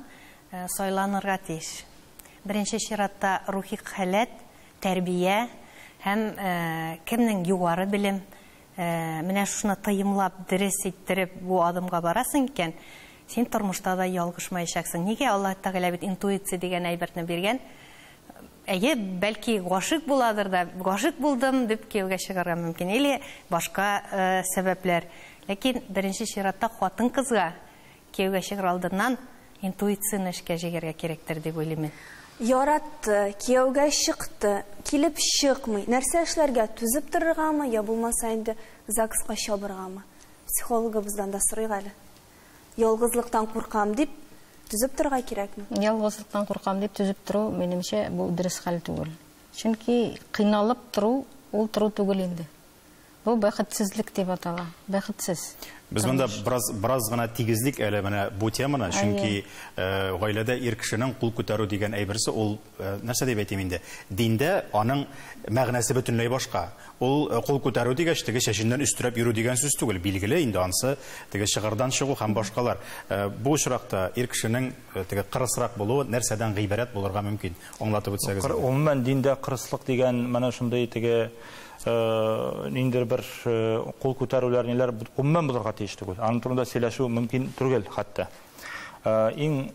сайланырга тиеш. Беренче чиратта рухи халәт, тәрбия һәм кемнең югары белем, менә шуны тыйымлап, дөрес иттереп бу адымга барасың икән, син тормышта да ялгышмаячаксың. Нигә Аллаһ Тәгалә бит интуиция дигән әйберне биргән? Әйе, бәлки гашыйк буладыр да, гашыйк булдым дип кияүгә чыгарга мөмкин, или башка сәбәпләр. Ләкин беренче чиратта хатын-кызга кияүгә чыгар алдыннан интуицияне эшкә җигәргә кирәктер дип уйлыйм мин. Яратты, кияүгә чыкты, килеп чыкмый. Нәрсә эшләргә? Түзеп торыргамы, я булмаса инде ЗАГСка чабыргамы? Психологыбыздан да сорыйк әле. Ялгызлыктан куркам дип түзеп торырга кирәкме? Ялгызлыктан куркам дип түзеп тору, минемчә, бу дөрес хәл түгел. Чөнки кыйналып тору ул тору түгел инде. Бу бәхетсезлек дип атала. Бәхетсез. Без монда бераз гына тигезлик әле менә бу теманы, чөнки гаиләдә ир кешенең кул күтәрү дигән әйберсе ул нәрсә дип әйтим инде? Диндә аның мәгънәсе бөтенләй башка. Ул кул күтәрү дигәч, теге чәченнән өстерәп йөрү дигән сүз түгел. Билгеле инде ансы теге чыгырдан чыгу һәм башкалар. Бу очракта ир кешенең теге кырысрак булуы нәрсәдән гыйбарәт булырга мөмкин? Аңлатып үтсәгез. Гомумән диндә кырыслык дигән менә шундый теге ниндидер бер кул күтәрүләр ниләр гомумән булырга тиеш түгел. Аның турында сөйләшү мөмкин түгел хәтта. Иң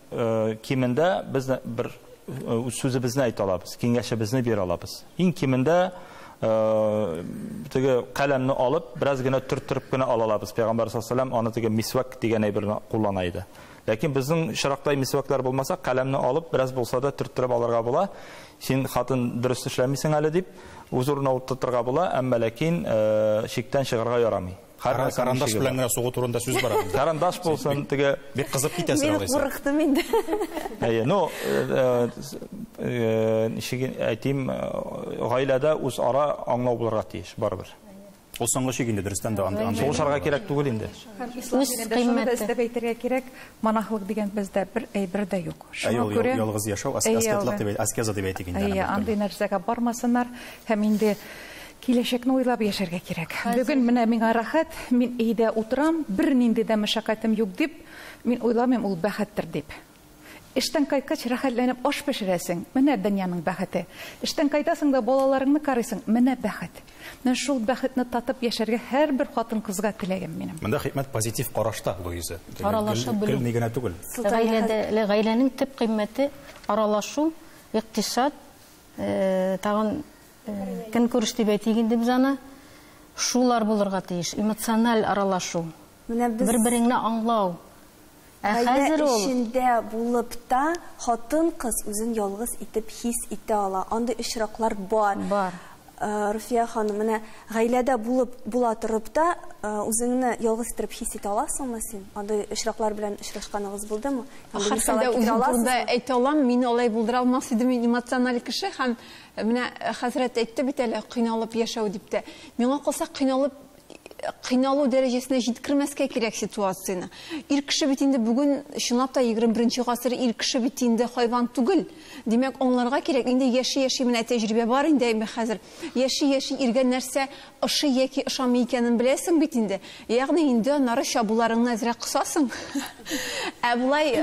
кимендә без бер үз сүзебезне әйтә алабыз, киңәшебезне бирә алабыз. Иң кимендә теге каләмне алып, бераз генә төрттереп кенә ала алабыз. Пәйгамбәр саллаллаһу алейһи ва сәлләм аны теге мисвак дигән әйберне куллана иде. Ләкин безнең чиракта мисваклар булмаса, каләмне алып, бераз булса да төрттереп алырга була. Син хатын дөрес эшләмисең әле дип, үз урынына утыртырга була, әмма ләкин чиктән чыгарга ярамый. Карандаш белән генә сугу турында сүз бара. Карандаш булсын, теге бик кызып китәсең алайса. Мин курыктым инде. Әйе, ну, ничек әйтим, гаиләдә үзара аңлау булырга тиеш барыбер. Ул соңгы чик инде, дөрестән дә андый. Сугышарга кирәк түгел инде. Үз кыйммәте. Өстәп әйтергә кирәк, монахлык дигән бездә бер әйбер дә юк. Шуңа күрә ялгыз яшәү, аскетлык дип, аскеза дип әйтик инде. Әйе, андый нәрсәгә бармасыннар һәм инде киләчәкне уйлап яшәргә кирәк. Бүген менә миңа рәхәт, мин өйдә утырам, бернинди дә мәшәкатем юк дип, мин уйламыйм ул бәхеттер дип. Эштән кайткач рәхәтләнеп аш пешерәсең, менә дөньяның бәхете. Эштән кайтасың да балаларыңны карыйсың, менә бәхет. Менә шул бәхетне татып яшәргә һәрбер хатын-кызга теләгем минем. Монда хикмәт позитив карашта, Луиза. Аралаша белү. Гел ни генә түгел. Гаиләдә, гаиләнең төп кыйммәте аралашу, икътисад, тагын көнкүреш дип әйтик инде без аны. Шулар булырга тиеш, эмоциональ аралашу. Бер-береңне аңлау. Гаилә эчендә булып та хатын-кыз үзен ялгыз итеп хис итә ала. Андый очраклар бар. Бар. Руфия ханым, менә гаиләдә булып була торып та, үзеңне ялгыз итеп хис итә аласыңмы син? Андый очраклар белән очрашканыгыз булдымы? Һәрхәлдә үзем турында әйтә алам, мин алай булдыра алмас идем, мин эмоциональ кеше һәм менә хәзрәт әйтте бит әле, кыйналып яшәү дип тә. Миңа калса, кыйналып кыйналу дәрәҗәсенә җиткермәскә кирәк ситуацияне. Ир кеше бит инде бүген чынлап та 21 гасыр ир кеше бит инде хайван түгел. Димәк, аңларга кирәк. Инде яши-яши менә тәҗрибә бар инде хәзер. Яши-яши иргә нәрсә ошый яки ошамый икәнен беләсең бит инде. Ягъни инде аннары чабуларыңны әзрәк кысасың. Ә болай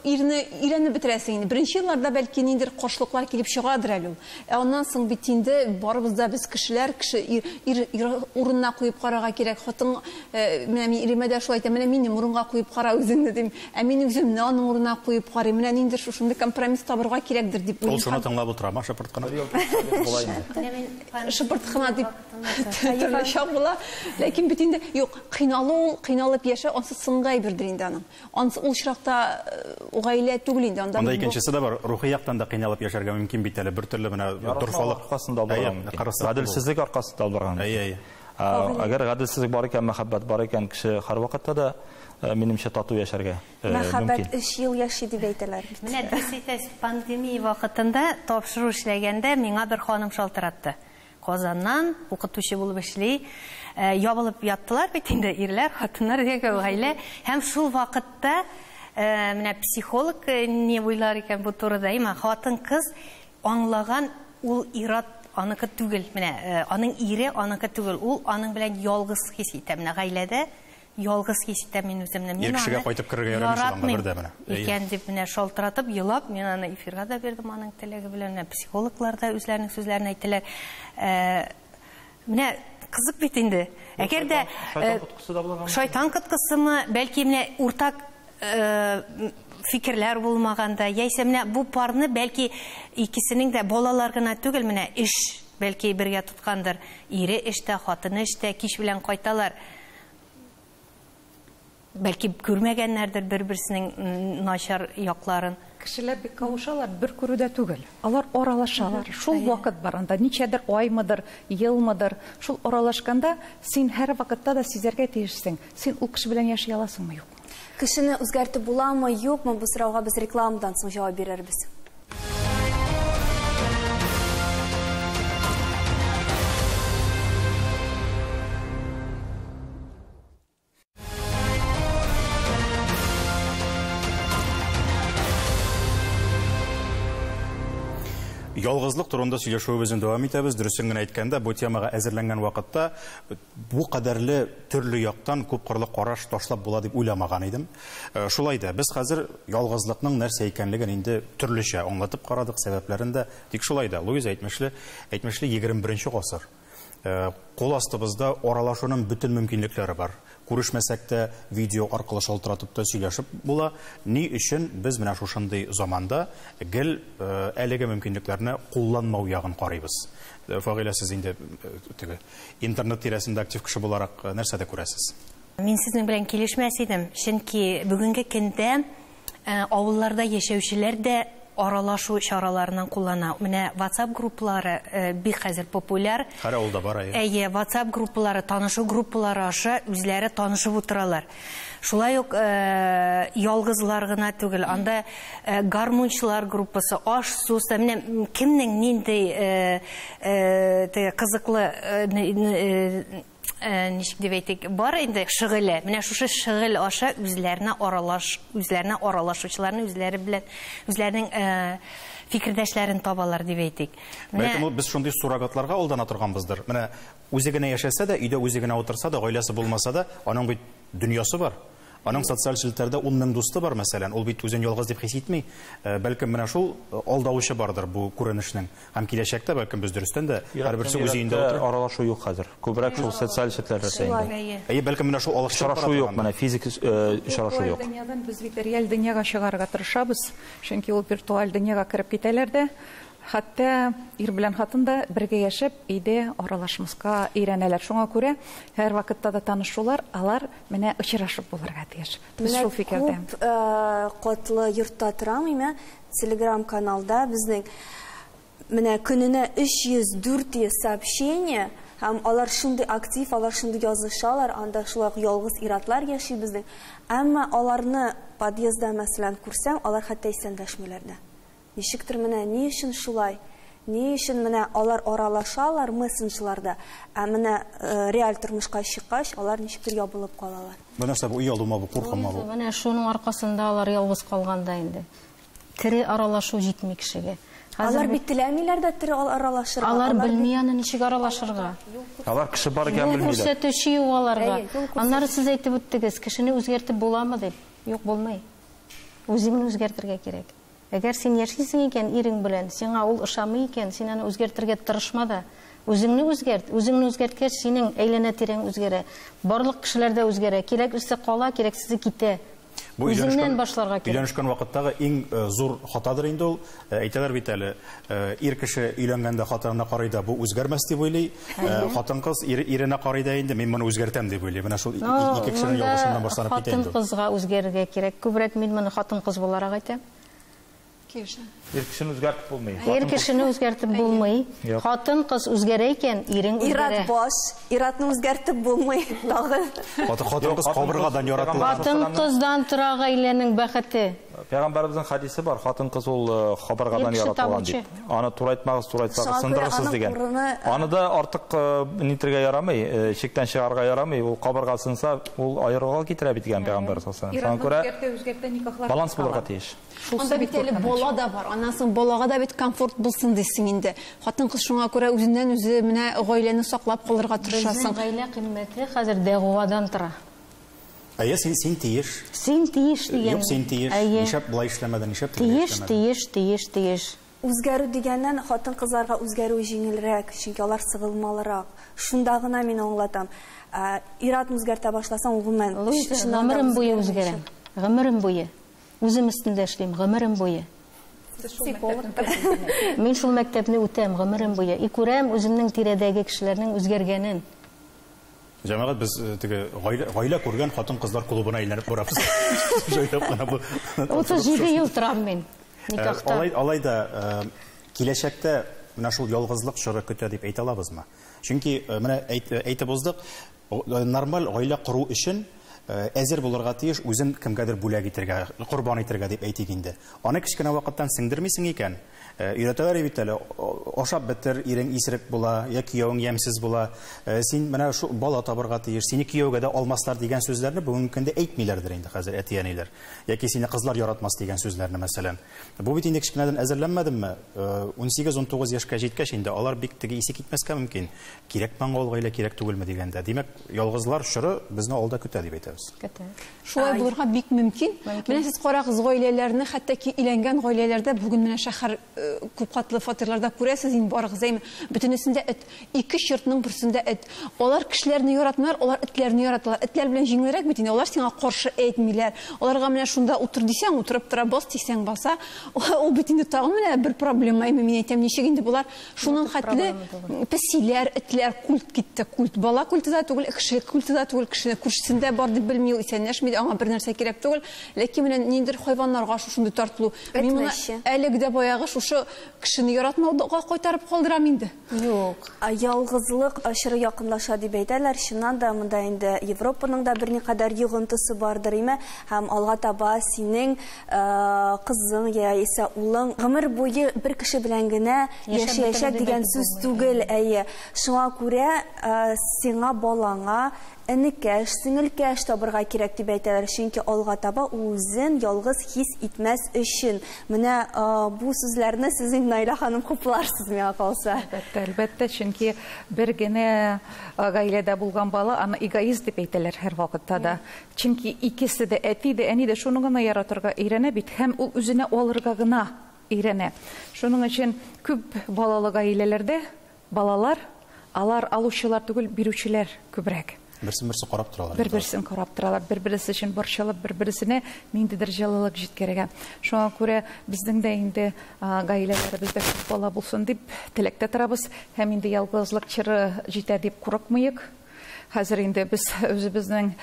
ирне өйрәнеп бетерәсең инде. Беренче елларда бәлки ниндидер каршылыклар килеп чыгадыр әле ул. Ә аннан соң бит инде барыбыз да без кешеләр, кеше ир урынына куеп карарга кирәк. Хатын, менә мин иремә дә шулай әйтәм, менә минем урынга куеп кара үзеңне дим. Ә мин үземне аның урынына куеп карыйм. Менә ниндидер шушындый компромисс табырга кирәкдер дип уйлыйм. Ул шуны тыңлап утырамы, шыпырт кына? Шыпырт кына дип төрле чак була. Ләкин бит инде юк, кыйналу, кыйналып яшәү ансы сыңгы әйбердер инде аның. Ансы ул чиракта гаилә түгел инде анда. Анда икенчесе дә бар, рухи яктан да кыйналып яшәргә мөмкин бит әле. Бер төрле менә дорфалык аркасында булырга мөмкин. Гаделсезлек аркасында булырга мөмкин. Әгәр гаделсезлек бар икән, мәхәббәт бар икән, кеше һәрвакытта да минемчә тату яшәргә мөмкин. Мәхәббәт 3 ел яши дип әйтәләр бит. Менә дөрес әйтәсез, пандемия вакытында тапшыру эшләгәндә миңа бер ханым шалтыратты. Казаннан укытучы булып эшли. Ябылып яттылар бит инде ирләр, хатыннар дигән гаилә. Һәм шул вакытта менә психолог не уйлар икән бу турыда, әмма хатын-кыз аңлаган ул ират аныкы түгел. Менә аның ире аныкы түгел. Ул аның белән ялгыз хис итә. Менә гаиләдә ялгыз хис итәм мин үземне. Мин кешегә кайтып керергә ярамый шул анда бер дә менә. Икән дип менә шалтыратып, елап, мин аны эфирга да бирдем аның теләге белән. Менә психологлар да үзләренең сүзләрен әйтәләр. Менә кызык бит инде. Әгәр дә шайтан коткысымы, бәлки менә уртак фикерләр булмаганда, яисә менә бу парны бәлки икесенең дә балалар гына түгел, менә эш бәлки бергә тоткандыр. Ире эштә, хатыны эштә, кич белән кайталар. Бәлки күрмәгәннәрдер бер-берсенең начар якларын. Кешеләр бик кавышалар, бер күрүдә түгел. Алар аралашалар. Шул вакыт бар анда, ничәдер аймыдыр, елмыдыр. Шул аралашканда син һәр вакытта да сизәргә тиешсең. Син ул кеше белән яши аласыңмы, юкмы? Кешене үзгәртеп буламы, юкмы? Бу сорауга без рекламадан соң җавап бирербез. Ялгызлык турында сөйләшүебезне дәвам итәбез. Дөресен генә әйткәндә, бу темага әзерләнгән вакытта бу кадәрле төрле яктан күпкырлы караш ташлап була дип уйламаган идем. Шулай да без хәзер ялгызлыкның нәрсә икәнлеген инде төрлечә аңлатып карадык, сәбәпләрен дә. Тик шулай да Луиза әйтмешле 21 гасыр. Кул астыбызда аралашуның бөтен мөмкинлекләре бар. Күрешмәсәк тә видео аркылы шалтыратып та сөйләшеп була. Ни өчен без менә шушындый заманда гел әлеге мөмкинлекләрне кулланмау ягын карыйбыз? Фагыйлә, сез инде теге интернет тирәсендә актив кеше буларак нәрсә дә күрәсез? Мин сезнең белән килешмәс идем, чөнки бүгенге көндә авылларда яшәүчеләр дә аралашу чараларыннан куллана. Менә WhatsApp группалары бик хәзер популяр. Һәр авылда бар, әйе. Әйе, WhatsApp группалары, танышу группалары аша үзләре танышып утыралар. Шулай ук ялгызлар гына түгел, анда гармунчылар группасы, аш-су, менә кемнең нинди кызыклы ничек дип әйтик, бар инде шөгыле. Менә шушы шөгыль аша үзләренә аралаш, үзләренә аралашучыларны үзләре белән үзләренең фикердәшләрен табалар дип әйтик. Бәлкем без шундый суррогатларга алдана торганбыздыр. Менә үзе генә яшәсә дә, өйдә үзе генә утырса да, гаиләсе булмаса да, аның бит дөньясы бар. Аның социаль челтәрдә 10 мең дусты бар, мәсәлән, ул бит үзен ялгыз дип хис итми. Бәлкем менә шул алдаучы бардыр бу күренешнең. Һәм киләчәктә бәлкем без дөрестән дә һәрберсе үзе өендә утырып. Аралашу юк хәзер. Күбрәк шул социаль челтәрләрдә инде. Әйе, бәлкем менә шул алыштыру юк, менә физик очрашу юк. Дөньядан без бит реаль дөньяга чыгарга тырышабыз, чөнки ул виртуаль дөньяга кереп китәләр дә. Хәтта ир белән хатын да бергә яшәп, өйдә аралашмаска өйрәнәләр. Шуңа күрә һәр вакытта да танышулар, алар менә очрашып булырга тиеш. Без шул фикердә. Күп катлы йортта торам, име, Telegram каналда безнең Менә көненә 300-400 сообщение, һәм алар шундый актив, алар шундый язышалар, анда шулай ук ялгыз ир-атлар яши безнең. Әмма аларны подъездда, мәсәлән, күрсәң, алар хәтта исәнләшмиләр дә. Ничектер менә ни өчен шулай? Ни өчен менә алар аралашалар мессенджерларда, ә менә реаль тормышка чыккач, алар ничектер ябылып калалар. Бу нәрсә бу, оялума бу, куркума бу? Менә шуның аркасында алар ялгыз калган да инде. Тере аралашу җитми кешегә. Алар бит теләмиләр дә тере аралашырга. Алар белми аны ничек аралашырга. Алар кеше бар икән белмиләр. Күрсәтүче юк аларга. Аннары сез әйтеп үттегез, кешене үзгәртеп буламы дип. Юк, булмый. Үзеңне үзгәртергә кирәк. Әгәр син яшисең икән ирең белән, сиңа ул ошамый икән, син аны үзгәртергә тырышма да. Үзеңне үзгәрт, үзеңне үзгәрткәч, синең әйләнә-тирәң үзгәрә. Барлык кешеләр дә үзгәрә. Кирәклесе кала, кирәксезе китә. Үзеңнән башларга кирәк. Өйләнешкән вакыттагы иң зур хатадыр инде ул. Әйтәләр бит әле, ир кеше өйләнгәндә хатынына карый да бу үзгәрмәс дип уйлый. Хатын-кыз иренә карый да инде мин моны үзгәртәм дип уйлый. Менә шул ике кешенең ялгышыннан башланып китә инде. Хатын-кызга үзгәрергә кирәк. Күбрәк мин моны хатын-кыз буларак әйтәм. Ир кешене үзгәртеп булмый. Ир кешене үзгәртеп булмый. Хатын-кыз үзгәрә икән, ирең үзгәрә. Ират баш, иратны үзгәртеп булмый тагын. Хатын-кыз кабыргадан яратыла. Хатын-кыздан тора гаиләнең бәхете. Пәйгамбәребезнең хадисе бар, хатын-кыз ул кабыргадан яратылган дип. Аны турайтмагыз, турайтсагыз сындырырсыз дигән. Аны да артык нитергә ярамый, чиктән чыгарга ярамый. Ул кабырга сынса, ул аерылуга китерә бит дигән пәйгамбәр саллаллаһу алейһи ва сәлләм. Шуңа күрә баланс булырга тиеш. Анда бит әле бала да бар. Аннан соң балага да бит комфорт булсын дисең инде. Хатын-кыз шуңа күрә үзеннән үзе менә гаиләне саклап калырга тырышасың. Безнең гаилә кыйммәте хәзер дәгъвадан тора. Әйе, син тиеш. Син тиеш дигән. Юк, син тиеш. Нишләп болай эшләмәдең, нишләп тегеләй эшләмәдең? Тиеш, тиеш, тиеш, тиеш. Үзгәрү дигәннән хатын-кызларга үзгәрү җиңелрәк, чөнки алар сыгылмалырак. Шунда гына мин аңлатам. Иратны үзгәртә башласаң, ул гомумән гомерем буе үзгәрәм. Гомерем буе. Үзем өстендә эшлим, гомерем буе. Мин шул мәктәпне үтәм, гомерем буе. И күрәм үземнең тирәдәге кешеләрнең үзгәргәнен. Җәмәгать, без теге гаилә күргән хатын-кызлар клубына әйләнеп барабыз. Җайлап кына бу. 37 ел торам мин никахта. Алай да киләчәктә менә шул ялгызлык чоры көтә дип әйтә алабызмы? Чөнки менә әйтеп уздык, нормаль гаилә кору өчен әзер булырга тиеш, үзен кемгәдер бүләк итәргә, корбан итәргә дип әйтик инде. Аны кечкенә вакыттан сеңдермисең икән, өйрәтәләр бит әле, ашап бетер, ирең исерек була, я кияүең ямьсез була, син менә шу бала табырга тиеш, сине кияүгә дә алмаслар дигән сүзләрне бүгенге көндә әйтмиләрдер инде хәзер әти-әниләр. Яки сине кызлар яратмас дигән сүзләрне мәсәлән. Бу бит инде кечкенәдән әзерләнмәдеңме? 18-19 яшькә җиткәч инде алар бик теге исе китмәскә мөмкин. Кирәк маңа ул гаилә, кирәк түгелме дигәндә. Димәк, ялгызлар чоры безне алда көтә дип әйтәбез. Шулай булырга бик мөмкин. Менә сез карагыз гаиләләрне, хәтта ки өйләнгән гаиләләрдә бүген менә шәһәр күпкатлы фатирларда күрәсез инде барыгыз, әйме, бөтенесендә эт, ике йортның берсендә эт. Алар кешеләрне яратмыйлар, алар этләрне яраталар. Этләр белән җиңелрәк бит инде, алар сиңа каршы әйтмиләр. Аларга менә шунда утыр дисәң, утырып тора, бас дисәң баса. Ул бит инде тагын менә бер проблема, әйме, мин әйтәм, ничек инде болар шуның хәтле песиләр, этләр культ китте, культ. Бала культы да түгел, кеше культы да түгел, кешене күршесендә бар дип белми, ул исәнләшми, аңа бер нәрсә кирәк түгел. Ләкин менә ниндидер хайваннарга шушындый тартылу. Мин моны әлеге дә баягы шушы кешене яратмауга кайтарып калдырам инде. Юк. Ялгызлык чоры якынлаша дип әйтәләр. Чыннан да монда инде Европаның да берникадәр йогынтысы бардыр име, һәм алга таба синең кызың яисә улың гомер буе бер кеше белән генә яшәячәк дигән сүз түгел, әйе. Шуңа күрә сиңа балаңа энекәш, сеңелкәш табырга кирәк дип әйтәләр, чөнки алга таба үзен ялгыз хис итмәс өчен. Менә бу сүзләрне сез инде Наилә ханым хупларсыз миңа калса. Әлбәттә, әлбәттә, чөнки бер генә гаиләдә булган бала аны эгоист дип әйтәләр һәр вакытта да. Чөнки икесе дә, әти дә, әни дә шуны гына яратырга өйрәнә бит, һәм ул үзенә алырга гына өйрәнә. Шуның өчен күп балалы гаиләләрдә балалар, алар алучылар түгел, бирүчеләр күбрәк. Берсен-берсе карап торалар. Бер-берсен карап торалар, бер-берсе өчен борчылып, бер-берсенә ниндидер җылылык җиткерергә. Шуңа күрә безнең дә инде гаиләләребездә күп бала булсын дип теләктә торабыз, һәм инде ялгызлык чоры җитә дип курыкмыйк. Хәзер инде без үзебезнең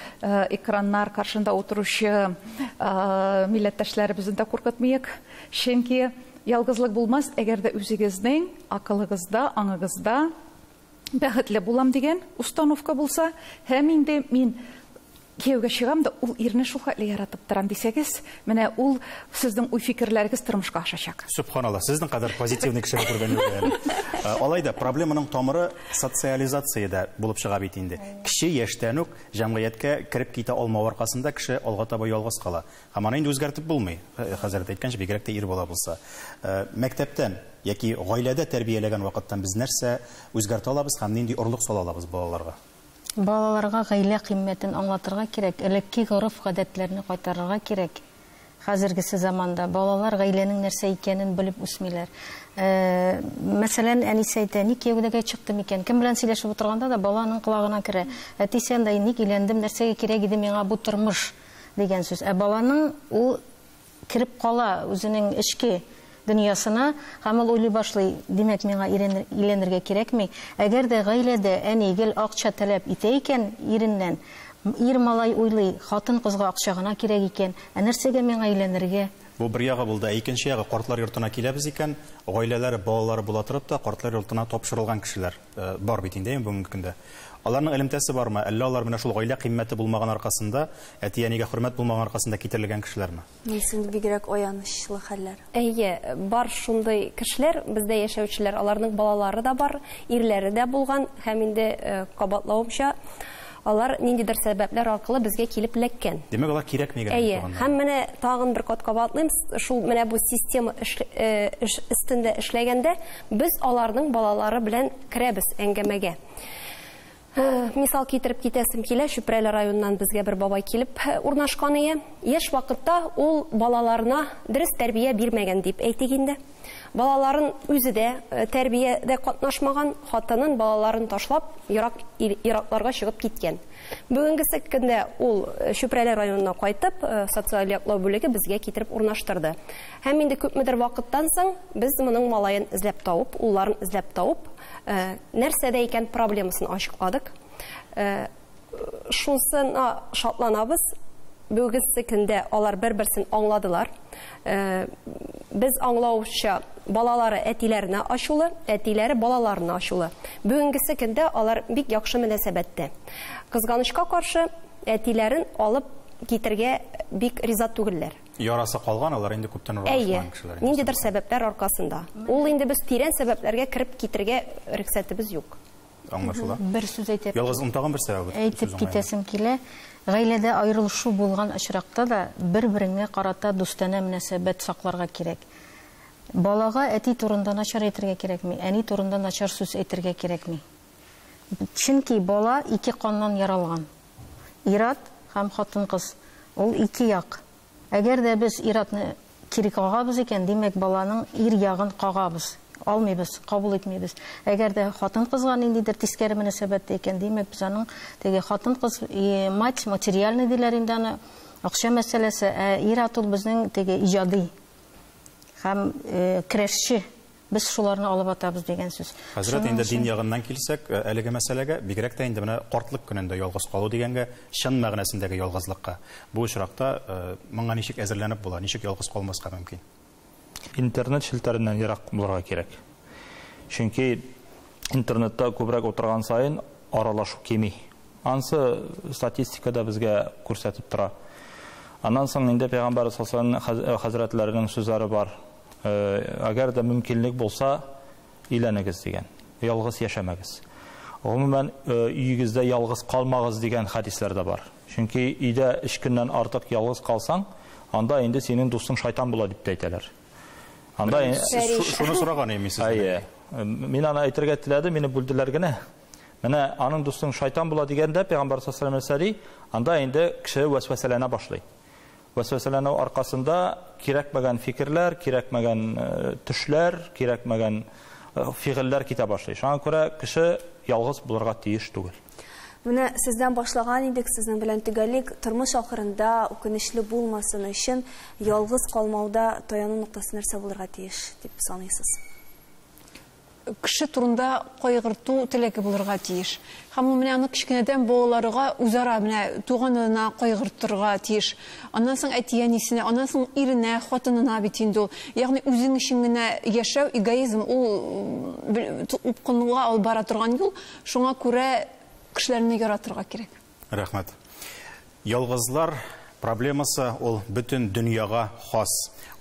экраннар каршында утыручы милләттәшләребезне дә куркытмыйк, чөнки Ялгызлык булмас, әгәр дә үзегезнең акылыгызда, аңыгызда бәхетле булам дигән установка булса, һәм инде мин кияүгә чыгам да ул ирне шул хәтле яратып торам дисәгез, менә ул сезнең уй-фикерләрегез тормышка ашачак. Субханалла, сезнең кадәр позитивный кешене күргән юк әле. Алай да проблеманың тамыры социализациядә булып чыга бит инде. Кеше яшьтән үк җәмгыятькә кереп китә алмау аркасында кеше алга таба ялгыз кала. Һәм аны инде үзгәртеп булмый. Хәзрәт әйткәнчә, бигрәк тә ир бала булса. Мәктәптән яки гаиләдә тәрбияләгән вакыттан без нәрсә үзгәртә алабыз һәм нинди орлык сала алабыз балаларга? Балаларга гаилә кыйммәтен аңлатырга кирәк, элекке гореф-гадәтләрне кайтарырга кирәк. Хәзергесе заманда балалар гаиләнең нәрсә икәнен белеп үсмиләр. Мәсәлән, әнисе әйтә, ник кияүгә чыктым икән? Кем белән сөйләшеп утырганда да баланың колагына керә. Әтисе анда, ник өйләндем, нәрсәгә кирәк иде миңа бу тормыш дигән сүз. Ә баланың ул кереп кала үзенең эчке дөньясына һәм ул уйлый башлый, димәк, миңа өйләнергә кирәкми. Әгәр дә гаиләдә әни гел акча таләп итә икән иреннән, ир малай уйлый, хатын-кызга акча гына кирәк икән, ә нәрсәгә миңа өйләнергә? Бу бер ягы булды, ә икенче ягы картлар йортына киләбез икән, гаиләләре, балалары була торып та картлар йортына тапшырылган кешеләр бар бит инде бүгенге көндә. Аларның элемтәсе бармы? Әллә алар менә шул гаилә кыйммәте булмаган аркасында, әти-әнигә хөрмәт булмаган аркасында китерелгән кешеләрме? Нисен бигрәк аянычлы хәлләр. Әйе, бар шундый кешеләр, бездә яшәүчеләр, аларның балалары да бар, ирләре дә булган һәм инде кабатлавымча, алар ниндидер сәбәпләр аркылы безгә килеп эләккән. Димәк, алар кирәкмәгән. Әйе, һәм менә тагын бер кат кабатлыйм, шул менә бу система өстендә эшләгәндә без аларның балалары белән керәбез әңгәмәгә. Мисал китереп китәсем килә, Чүпрәле районыннан безгә бер бабай килеп урнашкан ие. Яшь вакытта ул балаларына дөрес тәрбия бирмәгән дип әйтик инде. Балаларын үзе дә тәрбиядә катнашмаган, хатынын, балаларын ташлап, еракларга чыгып киткән. Бүгенгесе көндә ул Чүпрәле районына кайтып, социаль яклау бүлеге безгә китереп урнаштырды. Һәм инде күпмедер вакыттан соң без моның малаен эзләп табып, улларын эзләп табып, нәрсәдә икән проблемасын ачыкладык. Шунысына шатланабыз. Бүгенге көндә алар бер-берсен аңладылар. Без аңлауча балалары әтиләренә ачулы, әтиләре балаларына ачулы. Бүгенгесе көндә алар бик яхшы мөнәсәбәттә. Кызганычка каршы, әтиләрен алып китергә бик риза түгелләр. Ярасы калган, алар инде күптән аралашмаган кешеләр. Ниндидер сәбәпләр аркасында. Ул инде без тирән сәбәпләргә кереп китергә рөхсәтебез юк. Аңлашыла. Бер сүз әйтеп. Ялгыз тагын бер сәбәп. Әйтеп китәсем килә. Гаиләдә аерылышу булган очракта да бер-береңә карата дустанә мөнәсәбәт сакларга кирәк. Балага әти турында начар әйтергә кирәкми, әни турында начар сүз әйтергә кирәкми. Чөнки бала ике каннан яралган. Ир-ат һәм хатын-кыз. Ул ике як. Әгәр дә без ир-атны кире кагабыз икән, димәк, баланың ир ягын кагабыз. Алмыйбыз, кабул итмибез. Әгәр дә хатын-кызга ниндидер тискәре мөнәсәбәттә икән, димәк, без аның теге хатын-кыз мать материальный диләр инде аны, акча мәсьәләсе, ә ир-ат ул безнең теге иҗади һәм көрәшче. Без шуларны алып атабыз дигән сүз. Хәзрәт, инде дин ягыннан килсәк, әлеге мәсьәләгә, бигрәк тә инде менә картлык көнендә ялгыз калу дигәнгә, чын мәгънәсендәге ялгызлыкка. Бу очракта моңа ничек әзерләнеп була, ничек ялгыз калмаска мөмкин? Интернет челтәреннән ерак булырга кирәк. Чөнки интернетта күбрәк утырган саен аралашу кими. Ансы статистикада безгә күрсәтеп тора. Аннан соң инде Пәйгамбәр саллаллаһу алейһи хәзрәтләренең сүзләре бар. Әгәр дә мөмкинлек булса, өйләнегез дигән. Ялгыз яшәмәгез. Гомумән, өегездә ялгыз калмагыз дигән хәдисләр дә бар. Чөнки өйдә 3 көннән артык ялгыз калсаң, анда инде синең дустың шайтан була дип тә әйтәләр. Анда шуны сораган идем сездән. Әйе. Мин аны әйтергә теләдем, мине бүлделәр генә. Менә аның дустың шайтан була дигәндә Пәйгамбәр саллаллаһу алейһи ва сәлләм анда инде кеше вәсвәсәләнә башлый. Вәсвәсәләнү аркасында кирәкмәгән фикерләр, кирәкмәгән төшләр, кирәкмәгән фигыльләр китә башлый. Шуңа күрә кеше ялгыз булырга тиеш түгел. Менә сездән башлаган идек, сезнең белән төгәллек, тормыш ахырында үкенечле булмасын өчен ялгыз калмауда таяну ноктасы нәрсә булырга тиеш дип саныйсыз? кеше турында кайгырту теләге булырга тиеш. Һәм ул менә аны кечкенәдән балаларга үзара менә туганына кайгыртырга тиеш. Аннан соң әти-әнисенә, аннан соң иренә, хатынына бит инде ул. Ягъни үзең өчен генә яшәү, эгоизм ул упкынга алып бара торган юл. Шуңа күрә кешеләрне яратырга кирәк. Рәхмәт. Ялгызлар проблемасы ул бөтен дөньяга хас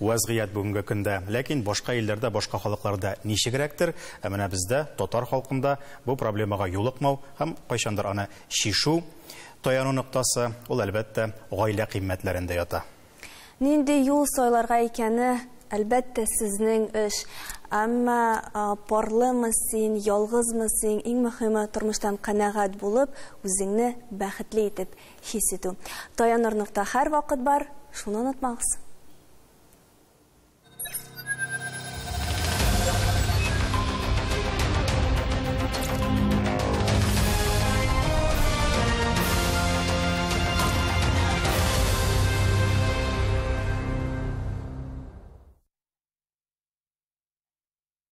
вәзгыять бүгенге көндә. Ләкин башка илләрдә, башка халыкларда ничегрәктер, ә менә бездә, татар халкында бу проблемага юлыкмау һәм кайчандыр аны чишү таяну ноктасы, ул әлбәттә гаилә кыйммәтләрендә ята. Нинди юл сайларга икәне, әлбәттә, сезнең эш. Әмма парлымы син, ялгызмы син, иң мөһиме тормыштан канәгать булып, үзеңне бәхетле итеп хис итү. Таяныр нокта һәрвакыт бар, шуны онытмагыз.